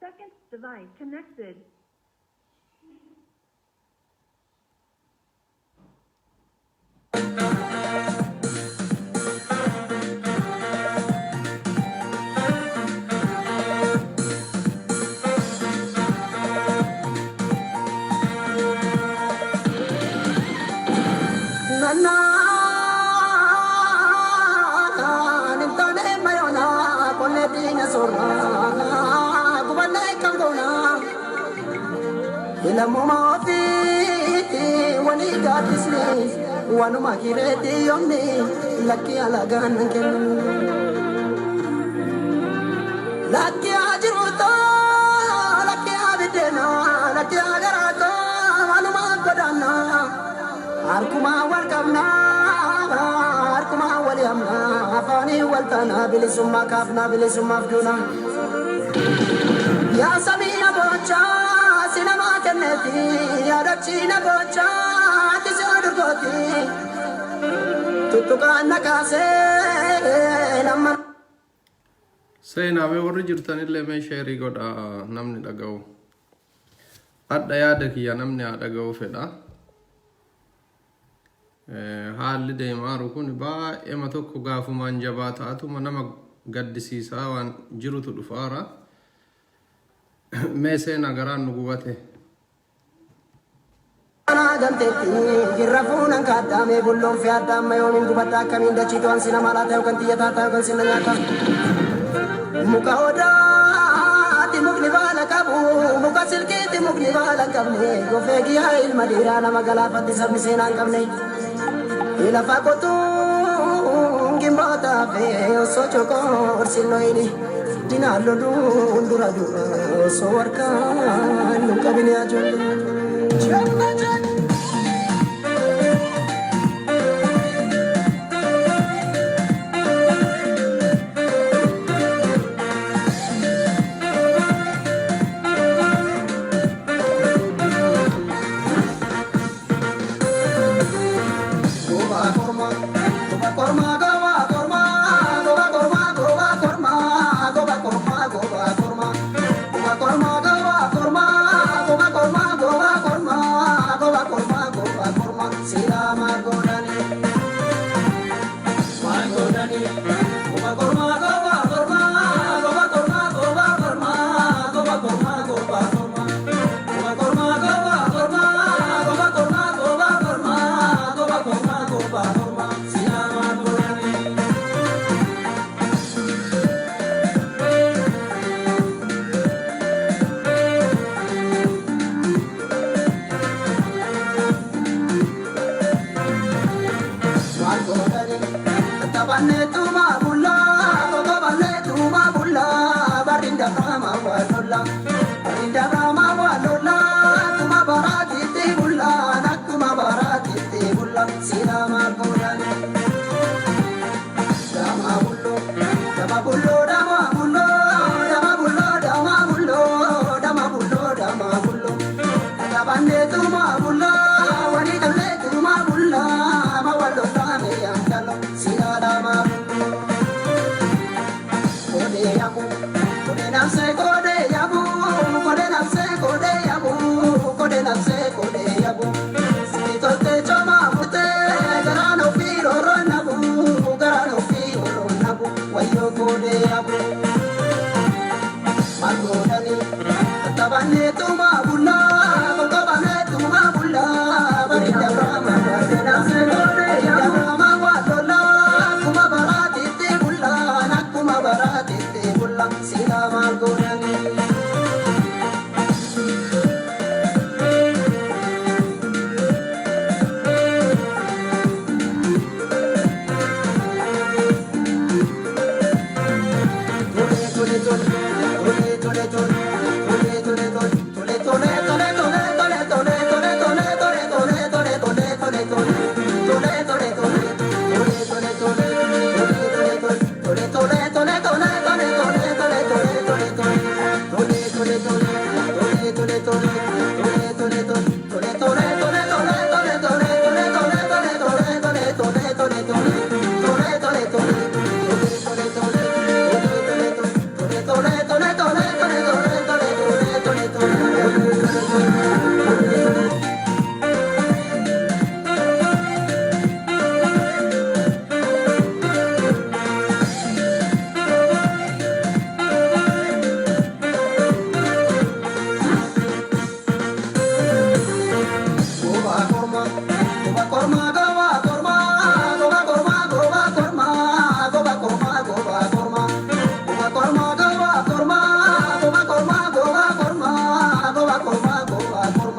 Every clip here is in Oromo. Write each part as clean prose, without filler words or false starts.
Second device connected. Lammummaa ofiitti walii gaaddisni waanuma kireetti yoomni lakkii alagaan nan kennu. Lakkii haa jiruutoo lakkii haa biddeenaa lakkii haa garaatoo waanuma godaannaa harkumaa wal qabnaa harkumaa wal yaamnaa afaanii wal taanaa bilisummaa kaafnaa bilisummaaf duunaa. Yaa samii na boochaa si namaa kenneeti yaadachi na boochaa ati si durgooti tuttuqaan na kaasee nama. Seenaa mee warri jirtanillee mee share godhaa namni dhaga'u. Hadha yaada kiyya namni haa dhaga'u fedha. Haalli deemaaru kun baay'eema tokko gaafumaan jabaa ta'atuma nama gaddisiisaa waan jirutu dhufaara. Mee seenaa garaan nu gubate. Ganteetti girra fuunan kaaddaamee bulloon fi adda amma yoomiin gubadda akkamiin dachiitu ansi nama laata yookaan xiyya taata yookaan sinna nyaata. Muka odaati mukni baala qabu muka silkiitti mukni baala hin qabne gofee giyyaa ilma dhiiraa nama galaafatti sabni seenaa hin qabne. Lafa qotuun gimboota fi osoo coqorsin loyini dinaan loluun dura dura osoo harkaan nu qabin yaa ijoollee. Goba korma, goba korma, goba korma, goba korma, goba korma, goba korma, goba korma, goba korma, goba korma, goba korma, goba korma, goba korma, goba korma, silama godani, godani, goba korma, goba korma, goba korma, goba korma, goba korma, goba korma, goba korma, goba korma, goba korma, goba korma, goba korma, goba korma, silama godani. Taphanneetuma bullaa, taphanneetuma bullaa, barrinda qaama waa lola. Barrinda qaama waa lola, akkuma baraatiitti bullaa, akkuma baraatiitti bulla, silama godhani. Dama bulloo, dama bulloo, dama bulloo, dama bulloo, dama bulloo, dama bulloo, dama bulloo. Taphanneetuma bullaa, walii galleetuma bullaa, ma wal lolaa meeyaan sila dama bulloo. Kode yabu, kode nafse kode yabu, kode nafse kode yabu, kode nafse kode yabu. Siti tolte choma murte, garaan ofii rooroo nabu, garaan ofii rooroo nabu, wayyoo kode yabu. Magodani, taphanneetuma bullaa, taphanneetuma bullaa.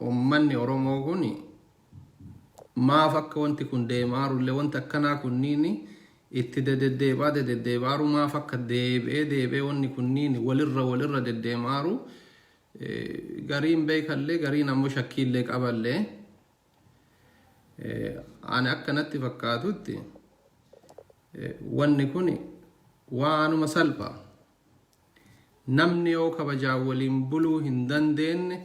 Ummanni Oromoo kun maaf akka wanti kun deemaarullee, wanti akkanaa kunniin itti dededdeebaa dededdeebaaru, maaf akka deebi'ee deebi'ee wanni kunniin walirra walirra deddeemaaru gariin beekallee, gariin ammoo shakkiillee qaballee. Ani akkanatti fakkaatutti wanni kun waanuma salphaa. Namni yoo kabajaan waliin buluu hin dandeenye,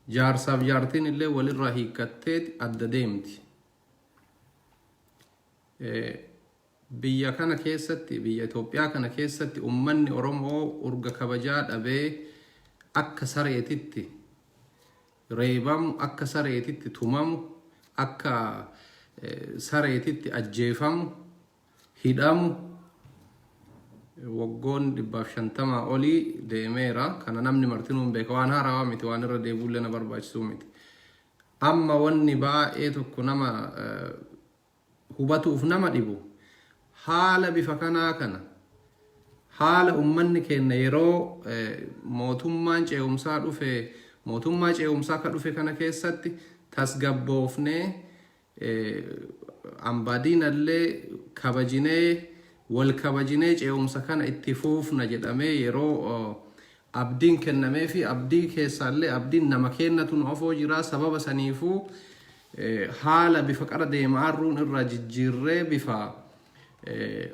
jaarsaaf jaartiin illee walirraa hiikkatteeti adda deemti. Biyya kana keessatti, biyya Itoophiyaa kana keessatti, uummanni Oromoo urga kabajaa dhabee akka sareetitti reebamu, akka sareetitti tumamu, akka sareetitti ajjeefamu, hidhamu waggoon 150 olii deemeera. Kana namni martinuu hin beeka. Waan haarawaa miti, waan irra deebi'ullee na barbaachisuu miti. Amma wanni baay'ee tokko nama hubatuuf nama dhibu, haala bifa kanaa kana, haala ummanni keenya yeroo mootummaan ce'umsaa dhufe, mootummaa ce'umsaa ka dhufe kana keessatti tasgabboofnee, ambaadiinallee kabajinee, wal kabajinee ce'umsa kana itti fuufna jedhamee yeroo abdiin kennamee fi abdii keessaallee abdiin nama kennatu nu afoo jira. Sababa saniifuu haala bifa qara deemaarruun irraa jijjiirree bifa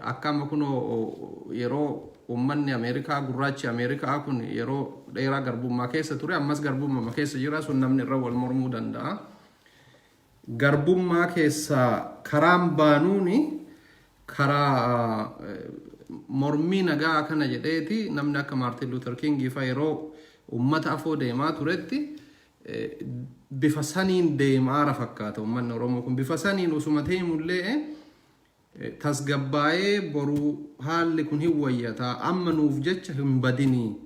akka amma kunoo yeroo uummanni Ameerikaa, gurraachi Ameerikaa kun yeroo dheeraa garbummaa keessa ture, ammas garbummaa keessa jira, sun namni irra wal mormuu danda'a. Garbummaa keessaa karaan baanuuni karaa mormii nagaa kana jedheeti namni akka Maartin Luther King fa yeroo uummata afoo deemaa turetti bifa saniin deemaara fakkaata. Uummanni Oromoo kun bifa saniin usuma deemullee tasgabbaa'ee boruu haalli kun hin wayyataa, amma nuuf jecha hin badinii.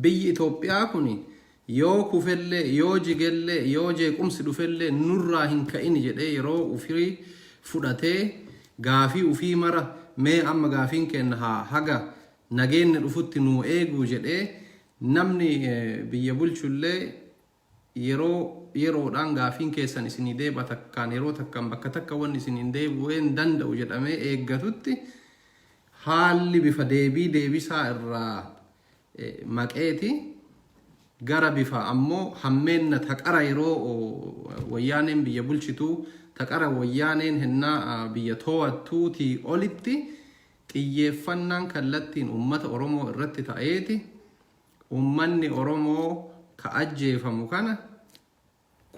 Biyyi Itoophiyaa kun yoo kufellee, yoo jigellee, yoo jeequmsi dhufellee nurraa hin ka'in jedhee yeroo ufii fudhatee gaafii ufii mara, mee amma gaafiin kenna haa haga nageenni dhufutti nuu eeguu jedhee namni biyya bulchullee yeroo yeroodhaan gaafiin keessan isinii deeba, takkaan yeroo takkaan bakka takka wanni isiniin deebi'uu hin danda'u jedhamee eeggatutti, haalli bifa deebii deebisaa irraa maqeeti gara bifa ammoo hammeenna taqara yeroo wayyaaneen biyya bulchituu, taqara wayyaaneen hennaa biyya to'attuutii olitti xiyyeeffannaan kallattiin uummata Oromoo irratti ta'eeti uummanni Oromoo ka ajjeefamu kana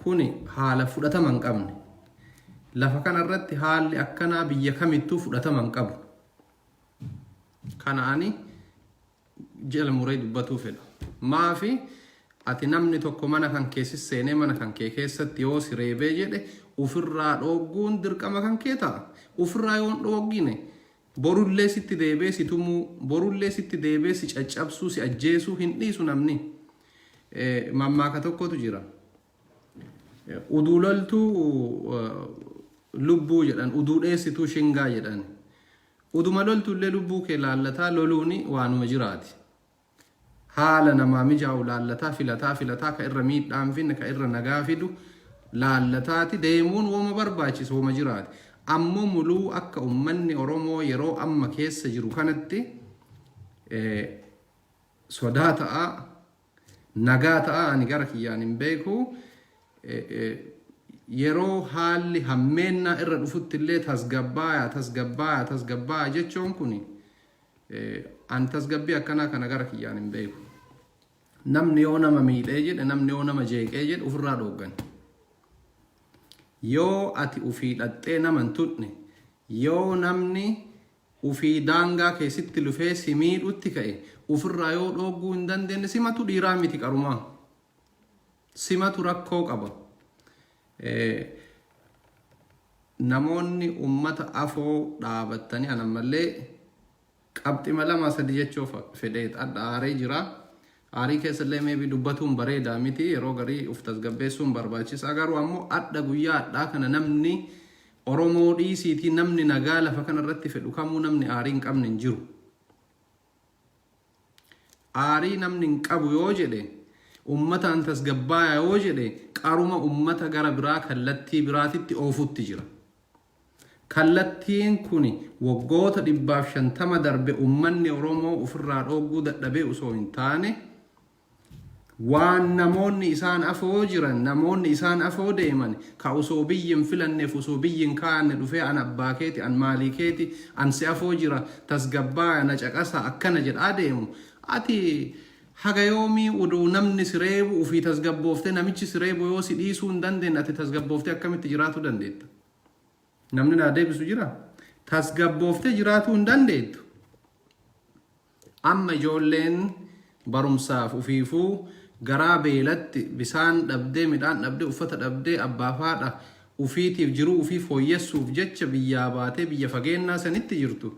kuni haala fudhatama hin qabne. Lafa kanarratti haalli akkanaa biyya kamittuu fudhatama hin qabu. Kana ani jala muree dubbatuu fedha. Maafi ati namni tokko mana kan keessi seenee mana kan kee keessatti yoo si reebee jedhe ofirraa dhoogguun dirqama kan kee ta'a. Ofirraa yoo hin dhooggine borullee sitti deebee si tumuu, borullee sitti deebee si caccabsuu, si ajjeesuu hin dhiisu namni. Mammaaka tokkotu jira. Uduu loltuu lubbuu jedhan, uduu dheessituu shingaa jedhan. Uduma loltullee lubbuu kee laallataa loluuni waanuma jiraati. Haala namaa mijaa'u laallataa, filataa filataa, ka irra miidhaan finne, ka irra nagaa fidu laallataati deemuun woma barbaachisu, woma jiraati. Ammoo muluu akka ummanni Oromoo yeroo amma keessa jiru kanatti sodaa ta'a, nagaa ta'a, ani gara kiyyaan hin beeku. Yeroo haalli hammeennaa irra dhufutti illee tasgabbaayaa, tasgabbaayaa, tasgabbaayaa jechuun kun an tasgabbii akkanaa kana gara kiyyaan hin beeku. Namni yoo nama miidhee jedhe, namni yoo nama jeeqee jedhe ofirraa dhooggan. Yoo ati ufii dhaxxee nama hin tuqne, yoo namni ufii daangaa keessatti lufee si miidhutti ka'e ofirraa yoo dhoogguu hin dandeenye, simatu dhiiraa miti qarumaa. Simatu rakkoo qaba. Namoonni ummata afoo dhaabattanii, an ammallee qabxima lama sadi jechuu fedhee adda aaree jira. Aarii keessallee maybe dubbatuun bareedaa miti, yeroo garii uf tasgabbeessuun barbaachisaa, garuu ammoo adda guyyaa addaa kana namni Oromoo dhiisiitii namni nagaa lafa kanarratti fedhu kamuu namni aarii hin qabne hin jiru. Aarii namni hin qabu yoo jedhe Ummataan tasgabbaayaa yoo jedhe qaruma ummata gara biraa kallattii biraatitti oofutti jira. Kallattiin kuni waggoota 150 darbe ummanni Oromoo ofirraa dhoogguu dadhabee osoo hin taane, waan namoonni isaan afoo jiran, namoonni isaan afoo deeman, ka osoo biyyi hin filanneef osoo biyyi hin kaa'anne dhufee an abbaa keeti, an maalii keeti, an si afoo jira, tasgabbaaya, na caqasa, akkana jedhaa deemu. Ati haga yoomii uduu namni si reebu ufii tasgabbooftee, namichi si reebu yoo si dhiisuu hin dandeenye ati tasgabbooftee akkamitti jiraatuu dandeetta? Namni naa deebisu jira? Tasgabbooftee jiraatuu hin dandeettu. Amma ijoolleen barumsaaf ufiifuu garaa beelatti bisaan dhabdee, midhaan dhabdee, uffata dhabdee, abbaaf haadha ufiitiif jiruu ufii fooyyessuuf jecha biyyaa baatee biyya fageennaa sanitti jirtu.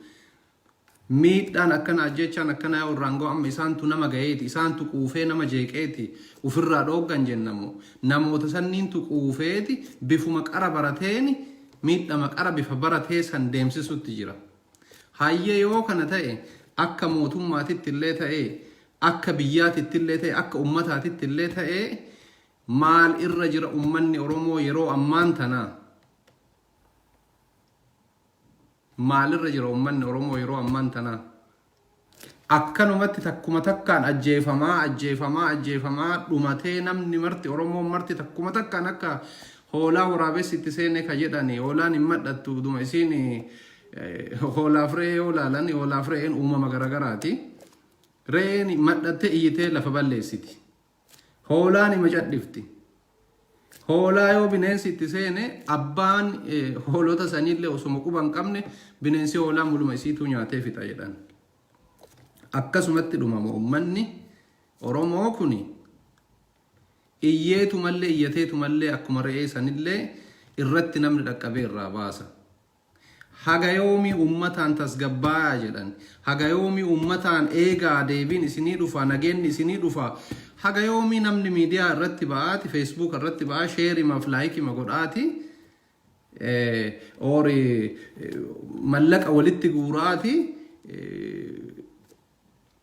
Miidhaan akkana, ajjeechaan akkanaa yoo irraan ga'u amma isaantu nama gaheeti, isaantu quufee nama jeeqeeti ufirraa dhooggan jennamoo namoota sanniintu quufeeti bifuma qara barateeni miidhama qara bifa baratee san deemsisutti jira. Hayyee, yoo kana ta'e, akka mootummaatitti illee ta'e, akka biyyaatitti illee ta'e, akka ummataatitti illee ta'e, maal irra jira ummanni Oromoo yeroo ammaan tanaa? Maalirra jira ummanni Oromoo yeroo ammaan tanaa? Akkanumatti takkuma takkaan ajjeefamaa, ajjeefamaa, ajjeefamaa dhumatee namni marti, Oromoon marti takkuma takkaan akka hoolaa waraabessi itti seene ka jedhani, hoolaan hin madhattu uduma isiin hoolaaf re'ee yoo laalan, hoolaaf re'een uumama garagaraati. Re'een madhattee iyyitee lafa balleessiti. Hoolaan ima cadhifti. Hoolaa yoo bineensi itti seene abbaan hoolota saniillee osuma quba hin qabne bineensi hoolaa muluma isiituu nyaatee fixa jedhan. Akkasumatti dhumama uummanni Oromoo kuni iyyeetumallee iyyateetumallee akkuma re'ee sanillee irratti namni dhaqqabee irraa baasa. Haga yoomii uummataan tasgabbaayaa jedhan? Haga yoomii uummataan eegaa, deebiin isinii dhufa, nageenni isinii dhufa? Haga yoomii namni miidiyaa irratti ba'aati, Facebook irratti ba'aa, sheerimaaf laayikima godhaati, oori mallaqa walitti guuraati,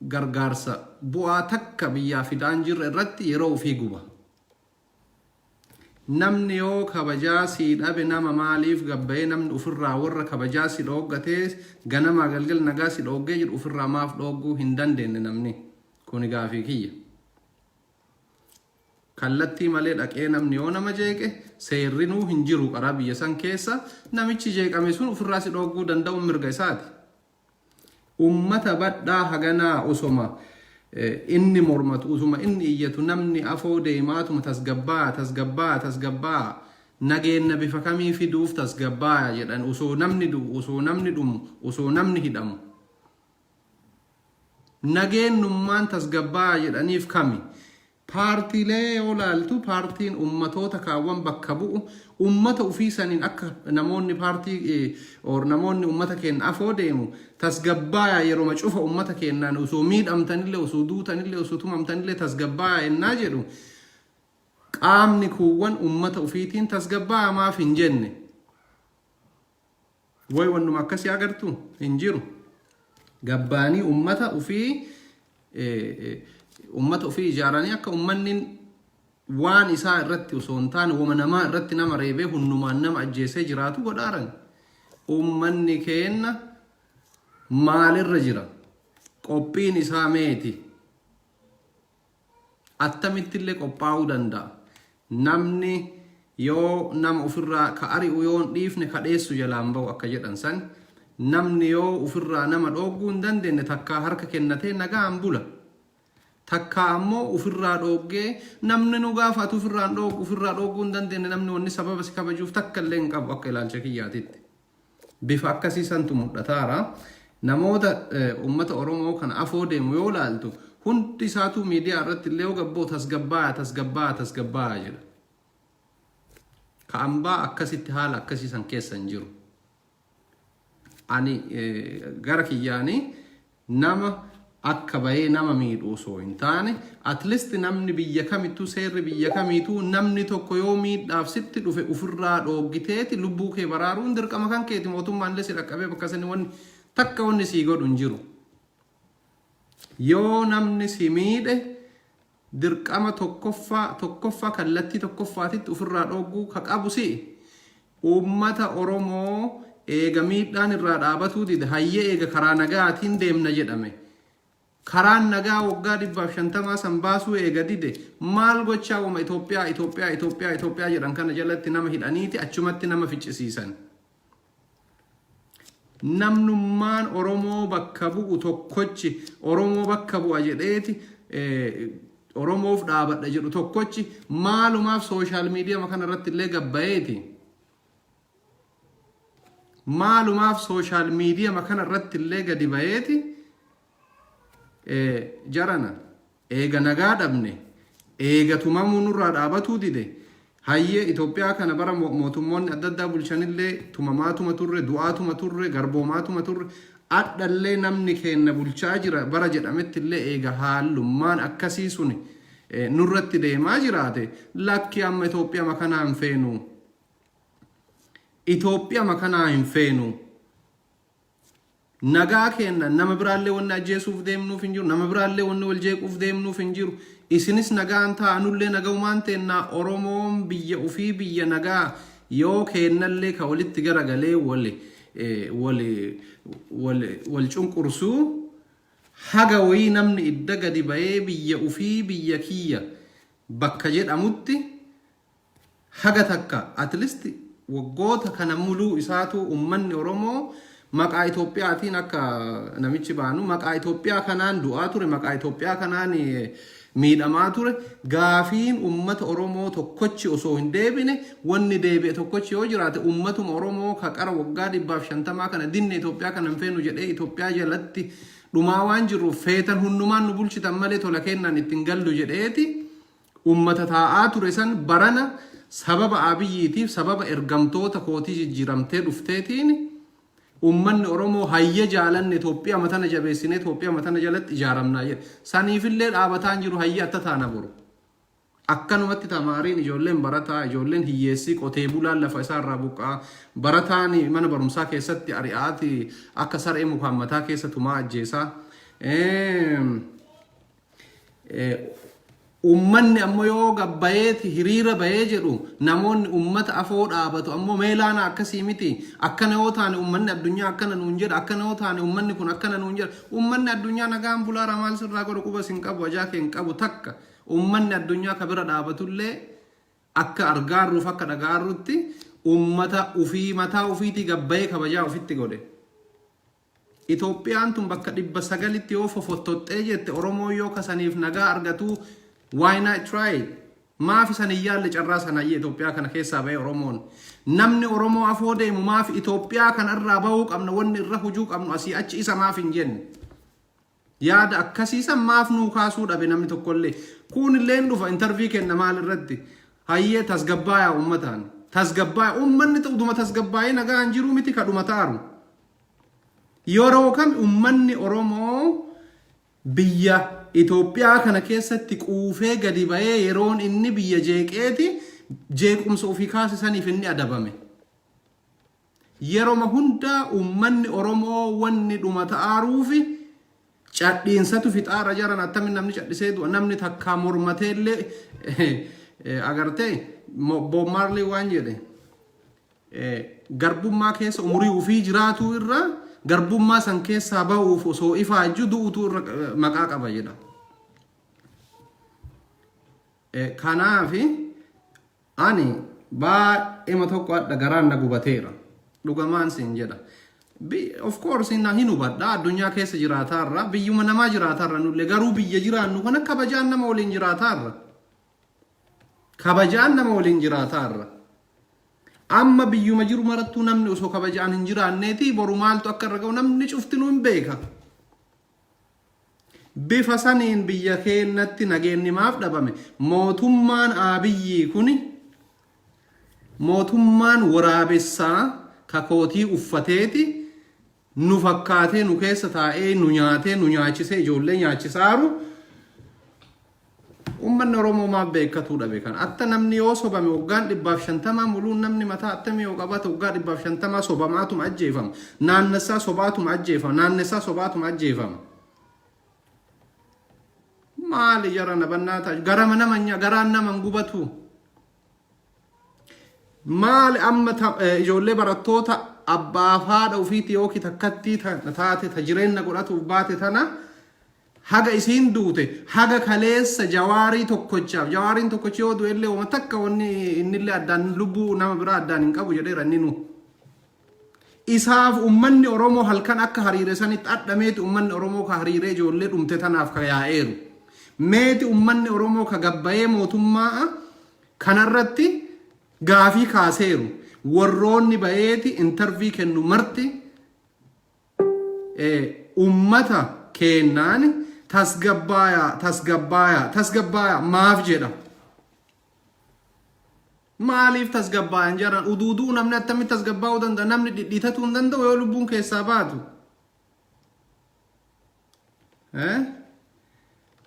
gargaarsa bu'aa takka biyyaa fidaan jirre irratti yeroo ofii guba? Namni yoo kabajaa sii dhabe nama maaliif gabbayee namni ofirraa warra kabajaa si dhooggatee ganamaa galgal nagaa si dhooggee jedhu ofirraa maaf dhoogguu hin dandeenye namni? Kuni gaafii kiyya. Kallattii malee dhaqee namni yoo nama jeeqe seerrinuu hin jiru qaraa biyya san keessa, namichi jeeqame sun ofirraa si dhoogguu danda'uun mirga isaati. Ummata badhaa haganaa osoma inni mormatu, usuma inni iyyatu, namni afoo deemaatuma tasgabbaa'a, tasgabbaa'a, tasgabbaa'a, nageenna bifa kamii fiduuf tasgabbaa'a jedhan osoo namni du'u, osoo namni dhumu, osoo namni hidhamu? Nageennummaan tasgabbaa'a jedhaniif kami? Paartiilee yoo laaltu, paartiin ummatoota kaawwan bakka bu'u ummata ufii saniin akka namoonni paartii or namoonni ummata keenya afoo deemu tasgabbaayaa yeroma cufa ummata keenyaan osoo miidhamtanillee, osoo duutanillee, osoo tumamtanillee tasgabbaayaa ennaa jedhu, qaamni kuuwwan ummata ufiitiin tasgabbaayaa maaf hin jenne? Way wannuma akkasii agartu hin jiru. Gabbaanii ummata ufii ijaaranii akka ummanni waan isaa irratti osoo hin taane wama namaa irratti nama reebee hunnumaan nama ajjeesee jiraatu godhaaran. Ummanni keenna maalirra jira? Qophiin isaa meeti? Attamittillee qophaa'uu danda'a? Namni yoo nama ofirraa ka ari'u yoo hin dhiifne ka dheessu jalaan ba'u akka jedhan san, namni yoo ofirraa nama dhoogguu hin dandeenye takkaa harka kennatee nagaan bula. Takkaa ammoo ofirraa dhooggee namni nu gaafatu ofirraa hin dhooggu, ofirraa dhoogguu hin dandeenye, namni wanni sababa si kabajuuf takka illee hin qabu akka ilaalcha kiyyaatitti. Bifa akkasii santu mul'ataara. Namoota uummata Oromoo kana afoo deemu yoo laaltu, hundi isaatuu miidiyaa irratti illee yoo gabboo tasgabbaa'a, tasgabbaa'a, tasgabbaa'a jedha. Ka ambaa akkasitti haala akkasii san keessa hin jiru. Ani gara kiyyaanii nama akka bahee nama miidhu osoo hin taane, at least namni biyya kamittuu, seerri biyya kamiituu, namni tokko yoo miidhaaf sitti dhufe ofirraa dhooggiteeti lubbuu kee baraaruun dirqama kan keeti. Mootummaan illee si dhaqqabee bakka sani wanni takka wanni sii godhu hin jiru. Yoo namni si miidhe Dirqama tokkoffaa tokkoffaa kallattii tokkoffaatitti ofirraa dhogguu ka qabu si'i. Uummata Oromoo eega miidhaan irraa dhaabatuu dide, hayyee, eega karaa nagaatiin deemna jedhame. Karaan nagaa waggaa 150 san baasuu eega dide, maal gochaa wama Itoophiyaa, Itoophiyaa, Itoophiyaa, Itoophiyaa jedhan kana jalatti nama hidhaniiti achumatti nama ficcisiisan? Namnummaan Oromoo bakka bu'u tokkochi, Oromoo bakka bu'a jedheeti Oromoof dhaabadha jedhu tokkochi maalumaaf social media kana irratti illee gabbayeeti? Maalumaaf social media kana irratti illee gadi bayeeti, "Jarana, eega nagaa dhabne, eega tumamuu nurraa dhaabatuu dide, hayyee, Itoophiyaa kana bara mootummoonni adda addaa bulchanillee tumamaatuma turre, du'aatuma turre, garboomaatuma turre, adhallee namni keenna bulchaa jira bara jedhametti illee eega haallummaan akkasii sun nurratti deemaa jiraate, lakki, amma Itoophiyaa makanaa hin feenu. Itoophiyaa makanaa hin feenu. Nagaa kenna, nama biraallee wanni ajjeesuuf deemnuuf hin jiru, nama biraallee wanni wal jeequuf deemnuuf hin jiru. Isinis nagaan ta'a, nullee nagaumaan teennaa. Oromoon biyya ufii, biyya nagaa yoo kennallee ka walitti garagalee wal wal wal cunqursuu haga wayii namni idda gadi bahee biyya ufii, biyya kiyya bakka jedhamutti haga takka at least waggoota kana muluu isaatu ummanni Oromoo maqaa Itoophiyaatiin akka namichi baanu maqaa Itoophiyaa kanaan du'aa ture, maqaa Itoophiyaa kanaan miidhamaa ture. Gaafiin ummata Oromoo tokkochi osoo hin deebine, wanni deebi'e tokkochi yoo jiraate, ummatuma Oromoo ka qara waggaa 150 kana dinne, Itoophiyaa kana hin feenu jedhee Itoophiyaa jalatti dhumaa waan jirruuf, feetan hundumaan nu bulchitan malee tola kennan ittiin gallu jedheeti ummata taa'aa ture san, barana sababa Abiyyiitiif, sababa ergamtoota kootii jijjiiramtee dhufteetiin, ummanni Oromoo hayya jaalanne Itoophiyaa matana jabeessinee Itoophiyaa matana jalatti ijaaramnaa jedhe. Saniifillee dhaabataan jiru, hayya atta taana boru. Akkanumatti tamaariin, ijoolleen barataa, ijoolleen hiyyeessii, qotee bulaan lafa isaarraa buqqaa, barataan mana barumsaa keessatti ari'aati akka saree mukaan mataa keessa tumaa ajjeesaa. Ummanni ammoo yoo gabbayeeti hiriira bahee jedhu, namoonni ummata afoo dhaabatu ammoo meelaana akkasii miti, akkana yoo taane ummanni addunyaa akkana nuun jedha, akkana yoo taane ummanni kun akkana nuun jedha. Ummanni addunyaa nagaan bulaara maal sirraa godhu? Quba sin qabu, ajaa kee hin qabu takka. Ummanni addunyaa ka bira dhaabatullee akka argaarruuf akka dhagaarrutti ummata ufii mataa ufiitii gabbayee kabajaa ufitti godhe. Itoophiyaan tun bakka 900tti yoo fofottoxxee jette, Oromoo yoo kasaniif nagaa argatu, why not try? Maaf isan hin yaalle carraa sanayyee Itoophiyaa kana keessaa bahee Oromoon? Namni Oromoo afoo deemu maaf Itoophiyaa kana irraa bahuu qabna, wanni irra hujuu qabnu asii achi isa maaf hin jenne? Yaada akkasiisan maaf nuu kaasuu dhabe namni tokkollee? Kuunillee hin dhufa, interview kenna maal irratti? Hayyee, tasgabbaayaa uummataan. Tasgabbaayaa, uummanni uduma tasgabbaayee nagaa hin jiru miti kadhuma taaru. Yeroo kam uummanni Oromoo biyya Itoophiyaa kana keessatti quufee gadi bahee yeroon inni biyya jeeqeeti jeequmsa ofii kaasisaniif inni adabame? Yeroma hundaa uummanni Oromoo wanni dhuma ta'aaruufi cadhiinsatu fixaara jaran. Attamiin namni cadhisee du'a? Namni takkaa mormateellee agartee, Bob Marley waan jedhe, garbummaa keessa umurii ofii jiraatu irra garbummaa san keessaa ba'uuf osoo ifaajju du'utu irra maqaa qaba jedha. Kanaaf ani baay'eema tokko adda garaan na gubateera. Dhugamaan siin jedha. Of course na hin hubadha, addunyaa keessa jiraataarra, biyyuma namaa jiraataarra, nullee garuu biyya jiraannu kana kabajaan nama waliin jiraataarra. Kabajaan nama waliin jiraataarra. Amma biyyuma jiru marattuu namni osoo kabajaan hin jiraanneeti boru maaltu akka irra ga'u namni cuftinuu hin beeka. Bifa saniin biyya keenyatti nageenyi maaf dhabame? Mootummaan Abiyyii kuni, mootummaan waraabessaa kakootii uffateeti nu fakkaatee nu keessa taa'ee nu nyaatee nu nyaachisee ijoollee nyaachisaaru, uummanni Oromoo maaf beekatuu dhabe kana? Atta namni yoo sobame waggaan 150 muluun, namni mataa attamii yoo qabaate waggaa 150 sobamaatuma ajjeefama. Naannessaa sobaatuma ajjeefama. Naannessaa sobaatuma ajjeefama. Maali jara na bannaa garama nama garaan nama hin gubatu. Maali amma ijoollee barattoota abbaaf haadha ofiitti yookiin takkattii taate ta jireenya godhatuuf baate tana haga isiin duute, haga kaleessa Jawaarii tokkochaaf, Jawaariin tokkochi yoo du'e illee wama takka wanni innillee addaan lubbuu nama biraa addaan hin qabu jedheera inni nu. Isaaf ummanni Oromoo halkan akka hariire sanitti adhameeti ummanni Oromoo ka hariiree ijoollee dhumte tanaaf ka yaa'eeru. Meeti ummanni Oromoo ka gabbayee mootummaa kanarratti gaafii kaaseeru. Warroonni bayeeti intervii kennu marti ummata keennaan tasgabbaayaa, tasgabbaayaa, tasgabbaayaa maaf jedha. Maaliif tasgabbaayan jedhan? Uduuduu namni attamitti tasgabbaa'uu danda'a? Namni dhidhiitatuu hin danda'u yoo lubbuun keessaa baatu.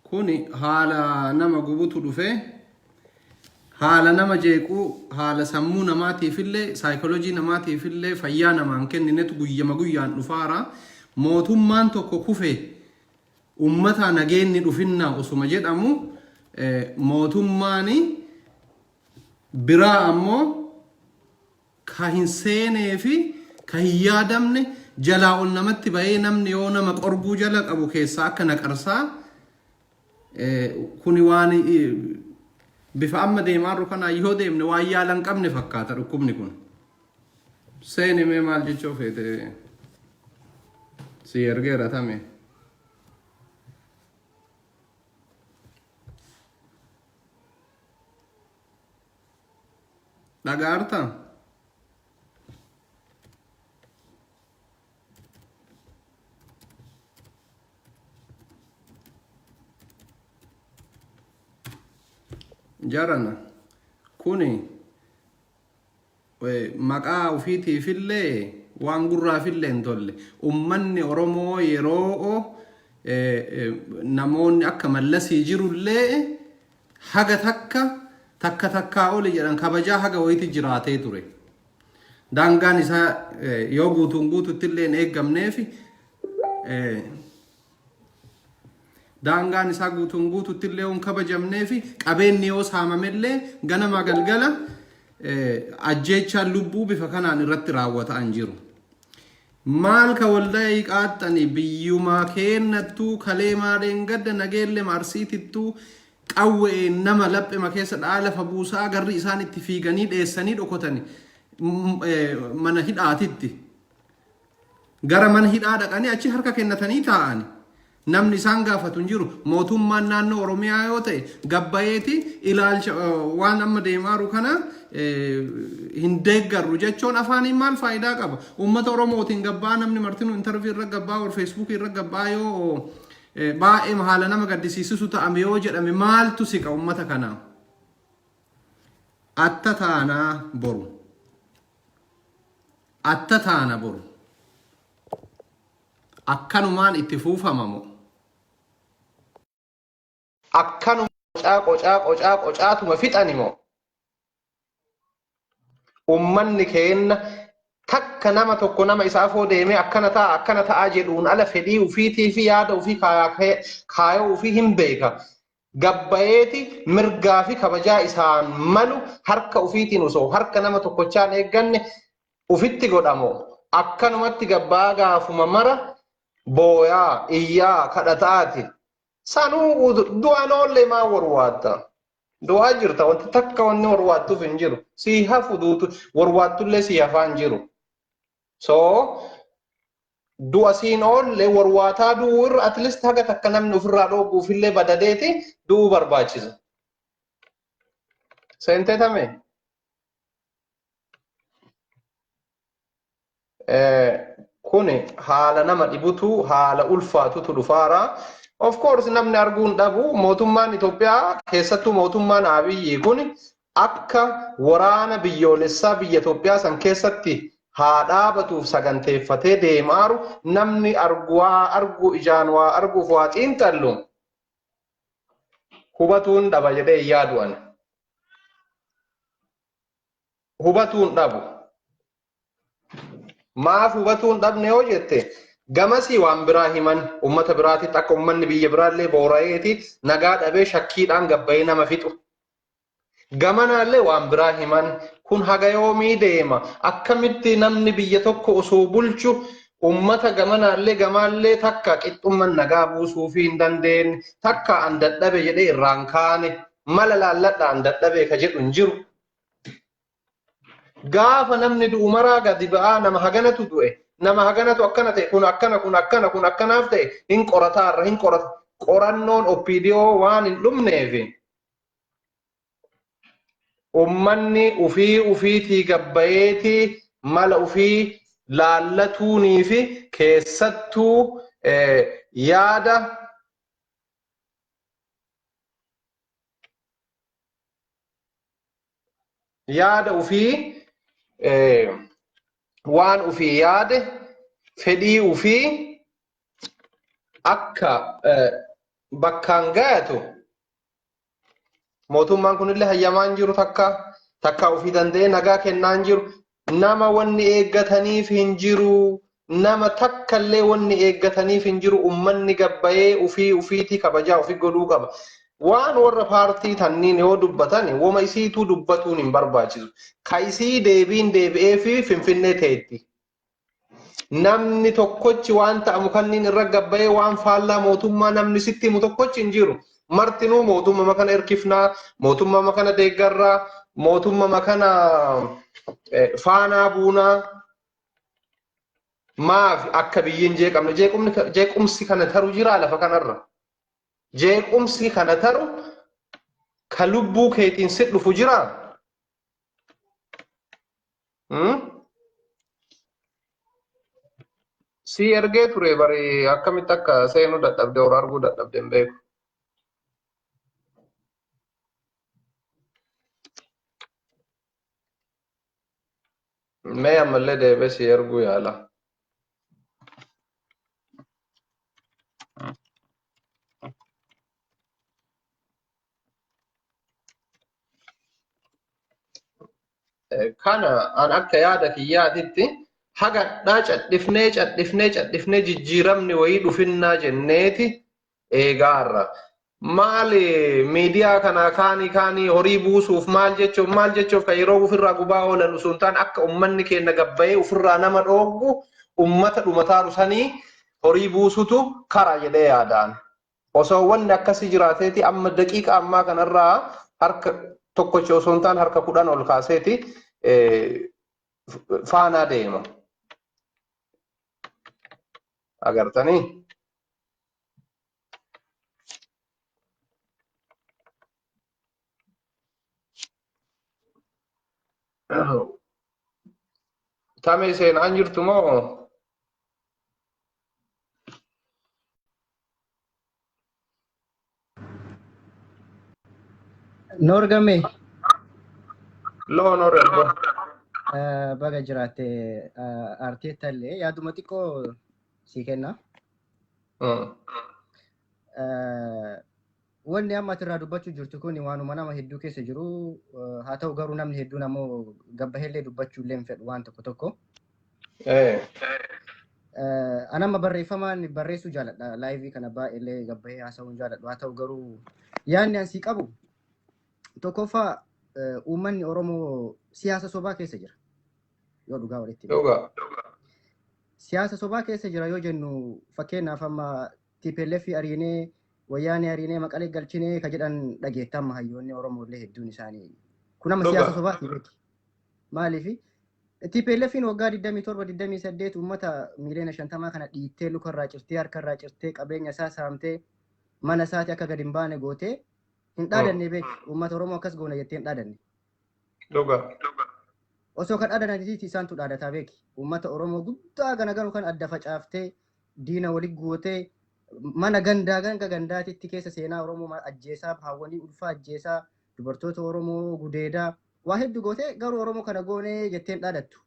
Kuni haala nama gubutu dhufe, haala nama jeequu, haala sammuu namaatiifillee, saayikoolojii namaatiifillee fayyaa namaan kenninetu guyyama guyyaan dhufaara. Mootummaan tokko kufe ummataa nageenni dhufinnaa osuma jedhamu, mootummaan biraa ammoo ka hin seenee fi ka hin yaadamne jalaa ol namatti bahee, namni yoo nama qorguu jala qabu keessaa akka naqarsaa kuni waan bifa amma deemaa jiru kanaan yoo deemne waan yaala hin qabne fakkaata dhukkubni kun. Seeni mee, maal jechuu feete? Si ergeera tame. Dhagaartaa? Jarana kuni maqaa ofiitiifillee waan gurraafillee hin tolle. Ummanni Oromoo yeroo namoonni akka Mallasii jirullee haga takka takka takkaa oli jedhan kabajaa haga wayiiti jiraatee ture. Daangaan isaa yoo guutuun guututti illee hin eeggamneef, daangaan isaa guutuun guututti illee hin kabajamneef, qabeenyi yoo saamamellee ganama galgala ajjeechaan lubbuu bifa kanaan irratti raawwataan jiru. Maal ka waldaa qaaxxani biyyumaa keennattuu kalee maadheen gadda nageelle Arsiitittuu qawwee nama laphema keessa dha'aa lafa buusaa, garri isaan itti fiiganii dheessanii dhokotani mana hidhaatitti. Gara mana hidhaa dhaqanii achi harka kennatanii taa'ani. Namni isaan gaafatu hin jiru. Mootummaan naannoo Oromiyaa yoo ta'e gabbayeeti ilaalcha waan amma deemaa jiru kana hin deeggarru jechuun afaaniin maal faayidaa qaba? Uummata Oromootiin gabbaa namni martinuu interview irra gabbaa or Facebookii irra gabbaa yoo baay'ee haala nama gaddisiisisu ta'ame yoo jedhame maaltu siqa uummata kanaa? Atta taanaa boru. Atta taana boru. Akkanumaan itti fuufamamoo? Akkanuma qocaa qocaa qocaa qocaatuma fixani moo? Ummanni keenna takka nama tokko nama isa afoo deemee akkana ta'a, akkana ta'a jedhuun ala fedhii ufiitii fi yaada ufii kaayoo ufii hin beeka. Gabbayeeti mirgaa fi kabajaa isaan malu harka ufiitiin osoo harka nama tokkochaan eegganne ufitti godhamo, akkanumatti gabbaa gaafuma mara booyaa iyyaa kadhataati? Sanuu du'aan oollee maa warwaatta? Du'aa jirta, wanti takka wanni warwaattuuf hin jiru. Sii hafu duutu warwaattullee sii hafaa hin jiru. So du'a siin oolle warwaataa du'uu irra at least haga takka namni ofirraa dhooguufillee badadeeti du'uu barbaachisa. Seentee tame? Kuni haala nama dhibutu, haala ulfaatutu dhufaara. Of course namni arguun dhabu, mootummaan Itoophiyaa, keessattuu mootummaan Abiyyi kun akka waraana biyyoolessaa biyya Itoophiyaa san keessatti haa dhaabatuuf saganteeffatee deemaaru, namni argu waa argu, ijaan waa arguuf waa xiinxallu hubatuun dhaba jedhee hin yaadu ani. Hubatuun dhabu. Maaf hubatuun dhabne yoo jette, Gamasii waan biraa himan ummata biraatitti akka ummanni biyya biraallee boora'eeti nagaa dhabee shakkiidhaan gabbayee nama fixu. Gamanaallee waan biraa himan kun haga yoomii deema? Akkamitti namni biyya tokko osoo bulchu ummata gamanaallee gamaallee takka qixxumman nagaa buusuufii hin dandeenye, takka an dadhabe jedhee irraan kaane, mala laalladha an dadhabe ka jedhu hin jiru. Gaafa namni du'u maraa gadi ba'aa nama haganatu du'e, nama haganatu akkana ta'e, kun akkana, kun akkana, kun akkanaaf ta'e hin qorataarra hin qorata. Qorannoon OPDO waan hin dhumneefi ummanni ufii ufiitii gabbayeeti mala ufii laallatuunii fi keessattuu yaada yaada ufii waan ufii yaade fedhii ufii akka bakkaan gayatu mootummaan kunillee hayyamaa hin jiru, takka takka ofii danda'ee nagaa kennaa hin jiru. Nama wanni eeggataniif hin jiru. Nama takkallee wanni eeggataniif hin jiru. Ummanni gabbayee ufii ufiitii kabajaa ofii godhuu qaba. Waan warra paartii tanniin yoo dubbatan woma isiituu dubbatuun hin barbaachisu. Ka isii deebiin deebi'ee fi Finfinnee teetti. Namni tokkochi waan ta'amu kanniin irra gabbayee waan faallaa mootummaa namni sitti himu tokkochi hin jiru. Martinuu mootummaa kana hirkifnaa, mootummaa kana deeggarraa, mootummaa kana faanaa buunaa. Maaf akka biyyi hin jeeqamne? Jeequmsi kana taru jiraa lafa kanarra? Jeequmsi kana taru ka lubbuu keetiin si dhufu jiraa? Si ergee ture bari, akkamitti akka seenuu dadhabde or arguu dadhabde hin beeku. Mee ammallee deebee si erguu yaala. Kana an akka yaada kiyyaatitti hagadhaa cadhifnee cadhifnee cadhifnee jijjiiramni wayii dhufinnaa jenneeti eegaarra. Maali miidiyaa kana kaanii kaanii horii buusuuf maal jechuuf maal jechuuf kan yeroo ofirraa gubaa oolan osoo hin taane, akka ummanni keenya gabbayee ofirraa nama dhooggu, ummata dhumataaru sanii horii buusutu kara jedhee yaadaan. Osoo wanni akkasii jiraateeti amma daqiiqa ammaa kanarraa harka tokkochi osoo hin taane harka 10 ol kaaseeti faanaa deema. Agartanii? Tamee seenaan jirtu moo? Noorgame. Loon horre. Baga jiraatte. Arteetta illee yaaduma xiqqoo sii kenna. Wanni amma asirraa dubbachuu jirtu kun waanuma nama hedduu keessa jiru. Haa ta'u garuu namni hedduun ammoo gabbaheellee dubbachuu illee hin fedhu waan tokko tokko. An amma barreeffamaan barreessuu jaaladha. Live kana baay'eellee gabbahee haasa'uun jaaladhu. Haa ta'u garuu yaadni an sii qabu tokkoffaa, uummanni Oromoo siyaasa sobaa keessa jira. Yoo dhugaa walitti himne. Siyaasa sobaa keessa jira yoo jennu, fakkeenyaaf amma TPLF ariinee, wayyaanee ariinee maqalee galchinee ka jedhan dhageetta amma hayyoonni Oromoo illee hedduun isaanii. Kun amma siyaasa sobaati beeki. Maaliif TPLFin waggaa 27 28 uummata miiliyoona 50 kana dhiittee, lukarraa cirtee, harkarraa cirtee, qabeenya isaa saamtee, mana isaati akka gadi hin baane gootee hin dhaadanne beeki. Uummata Oromoo akkas goona jettee hin dhaadanne. Osoo kan dhaadananiiti isaantu dhaadataa beeki. Uummata Oromoo guddaa gana garuu kan adda facaaftee, diina wali gootee, mana gandaa ganga gandaatitti keessa seenaa Oromoo ajjeesaa, haawwanii ulfaa ajjeesaa, dubartoota Oromoo gudeedaa, waa hedduu gootee garuu Oromoo kana goonee jettee hin dhaadattu.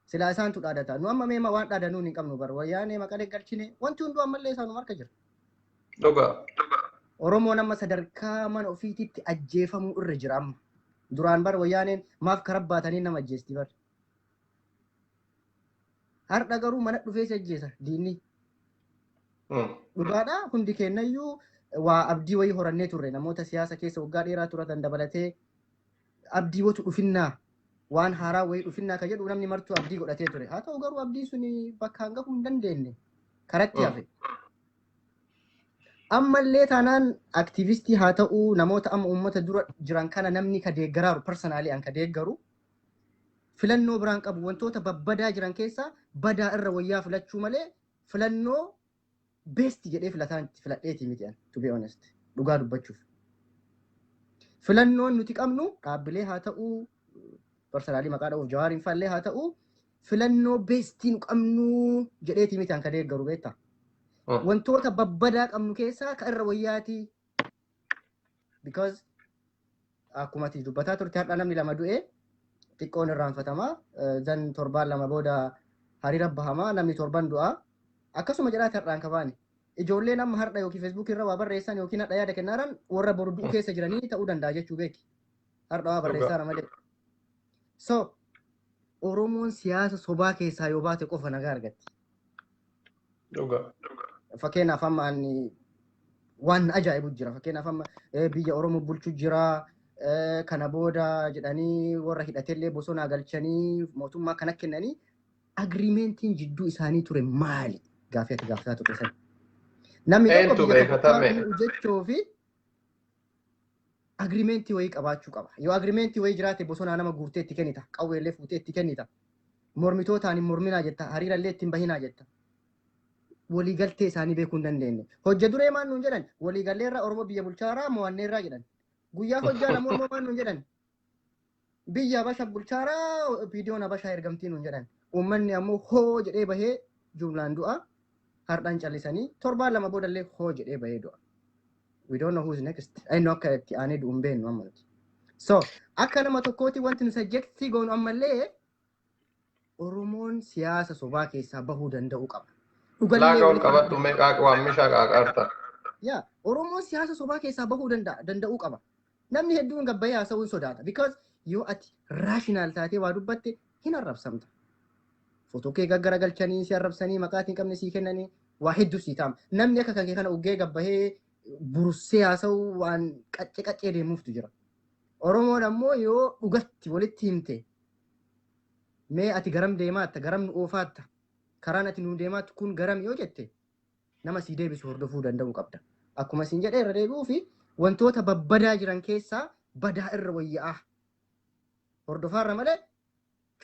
Silaa isaantu dhaadata. Nu amma meema waan dhaadanuun hin qabnu bara. Wayyaanee maqalee galchine, wanti hunduu ammallee isaanuma harka jira. Oromoon amma sadarkaa mana ofiititti ajjeefamuu irra jira amma. Duraan bara wayyaaneen maaf karaa baatanii nama ajjeesti bara. Har'a garuu mana dhufee si ajjeesa diinni. Dhugaadha, hundi kennayyuu waa abdii wayii horannee turre. Namoota siyaasa keessa waggaa dheeraa turatan dabalatee abdii watu dhufinnaa, waan haaraa wayii dhufinnaa ka jedhu namni martuu abdii godhatee ture. Haa ta'u garuu abdiin sun bakkaan gahuu hin dandeenye, karatti hafe. Ammallee taanaan aktiivistii haa ta'uu, namoota amma uummata dura jiran kana namni ka deeggaraaru, personally an ka deeggaru, filannoo biraan qabu. Wantoota babbadaa jiran keessaa badaa irra wayyaa filachuu malee filannoo best jedhee filataan filadheeti miti an, to be honest, dhugaa dubbachuuf. Filannoon nuti qabnu dhaabbilee haa ta'uu, personally maqaa dha'uuf Jawaariin fallee haa ta'uu, filannoo bestii nu qabnu jedheeti miti an ka deeggaru, beektaa. Wantoota babbadaa qabnu keessaa ka irra wayyaati. Because akkuma ati dubbataa turte, har'a namni lama du'e xiqqoon irraanfatama. Zan torbaan 2 booda hariira bahamaa, namni torban du'a. Akkasuma jedhaati har'aan kabaani. Ijoolleen amma har'a yookiin Facebook irra waa barreessan yookiin har'a yaada kennaaran warra boru du'u keessa jiranii ta'uu danda'a jechuu beeki. Har'a waa barreessaara malee. So Oromoon siyaasa sobaa keessaa yoo baate qofa nagaa argatti. Fakkeenyaaf amma ani waan ajaa'ibu jira. Fakkeenyaaf amma biyya Oromoo bulchu jira. Kana booda jedhanii warra hidhatellee bosonaa galchanii mootummaa kana kennanii, agreementiin jidduu isaanii ture maali? Gaaffii ati gaafataa turte sana. Namni tokko Eentu biyya beeka tokko tame? hojjechuu fi agreementii wayii qabaachuu qaba. Yoo agreementii wayii jiraate bosonaa nama guurtee itti kennita. Qawweellee fuutee itti kennita. Mormitootaan hin morminaa jetta. Hariirallee ittiin bahinaa jetta. Waliigaltee isaanii beekuu hin dandeenye. Hojja duree maal nuun jedhan? Waliigalleerraa, Oromoo biyya bulchaaraa mo'anneerraa jedhan. Guyyaa hojjaa lama Oromoo maal nuun jedhan? Biyya Habasha bulchaaraa, viidiyoon Habashaa ergamtii nuun jedhan. Uummanni ammoo hoo jedhee bahee jumlaan du'a. Hardhaan callisanii torbaan 2 boodallee hoo jedhee bahee du'a. We don't know who's next. Eenyu akka itti aanee du'u hin beeknu amma nuti. So akka nama tokkooti wanti nu suggest goonu ammallee Oromoon siyaasa sobaa keessaa bahuu danda'uu qaba. Dhugallee Laaga ol walitti qabadhu, meeqaa waan mishaa qaaqaarta. Yaa, Oromoon siyaasa sobaa keessaa bahuu danda'uu qaba. Namni hedduun gabbayee haasa'uun sodaata. Because yoo ati rational taatee waa dubbatte hin arrabsamta. Footoo kee gaggaragalchanii si arrabsanii, maqaa hin qabne sii kennanii, waa hedduu sii taama. Namni akka kan kee kana uggee gabbahee burussee haasa'u waan qaccee qaccee deemuuftu jira. Oromoon ammoo yoo dhugatti walitti himte, mee ati garam deemaatta, garam nu oofaatta, karaan ati nu deemaattu kun garam yoo jette, nama sii deebisu hordofuu danda'uu qabda. Akkuma siin jedhee irra deebi'uu fi wantoota babbadaa jiran keessaa badaa irra wayyaa'aa. Hordofaarra malee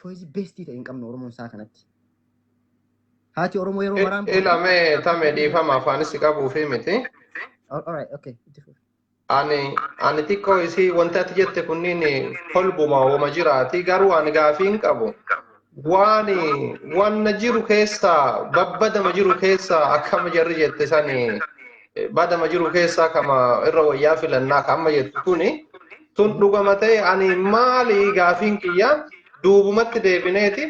choice bestii ta'e hin qabnu Oromoon isaa kanatti. Haati Oromoo yeroo maraan. Ilamee tame, dhiifama afaanis qabuu fi miti. Alright, okay. Itti fufi. Ani xiqqoo isii wanti ati jette kunniin kolbuma woma jiraati, garuu ani gaafii hin qabu. Waan wanna jiru keessaa, babbadama jiru keessaa, akkama jarri jette sani, badama jiru keessaa kama irra wayyaa filannaa ka amma jettu kuni tun dhugama ta'e, ani maali gaafiin kiyya, duubumatti deebineeti